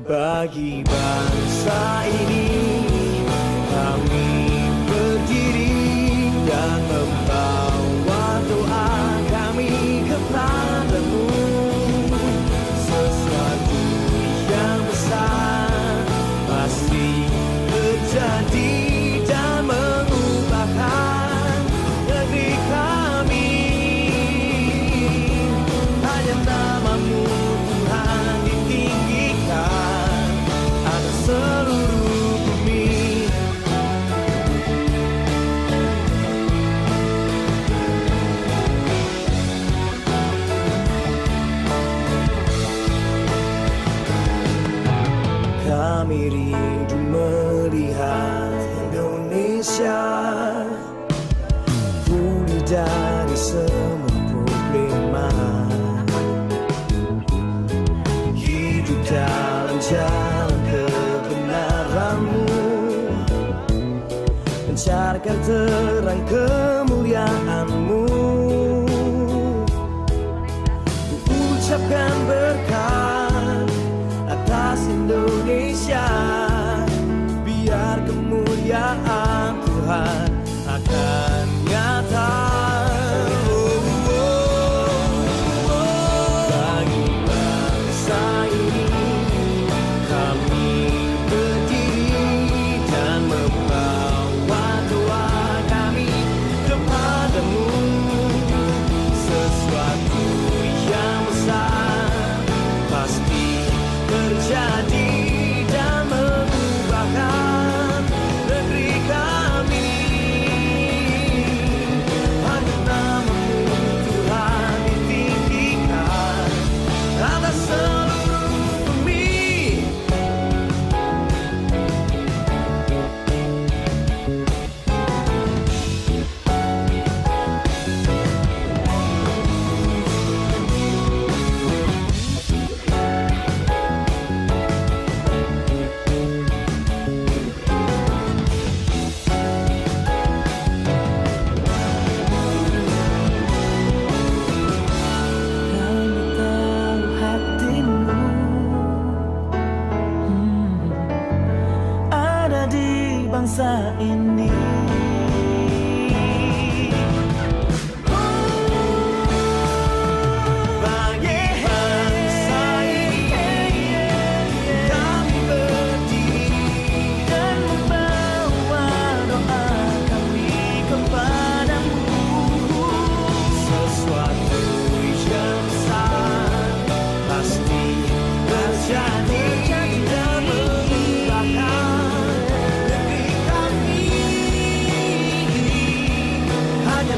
Bagi bangsa ini, kami berdiri dan membawa doa kami kepadamu. Sesuatu yang besar pasti terjadi dan mengubahkan negeri kami. Hanya namamu, Tuhan, ditinggikan atas seluruh bumi. Kami rindu melihat Indonesia pulih dari semua problema. Hidup dalam jalan kebenaranmu, pancarkan terang kemuliaanmu. Ucapkan berkat atas Indonesia, biar kemuliaan Tuhan akan nyata. Oh, oh, oh. Bagi bangsa ini, kami berdiri dan membawa doa kami kepadamu. Sesuatu yang besar pasti terjadi dan mengubahkan negeri kami. Hanya namamu, Tuhan, ditinggikan atas seluruh bumi. Kami tahu hatimu, hmm, ada di bangsa ini. Bagi bangsa ini, kami berdiri dan membawa doa kami kepadamu. Sesuatu yang besar pasti terjadi dan mengubahkan negeri kami. Hanya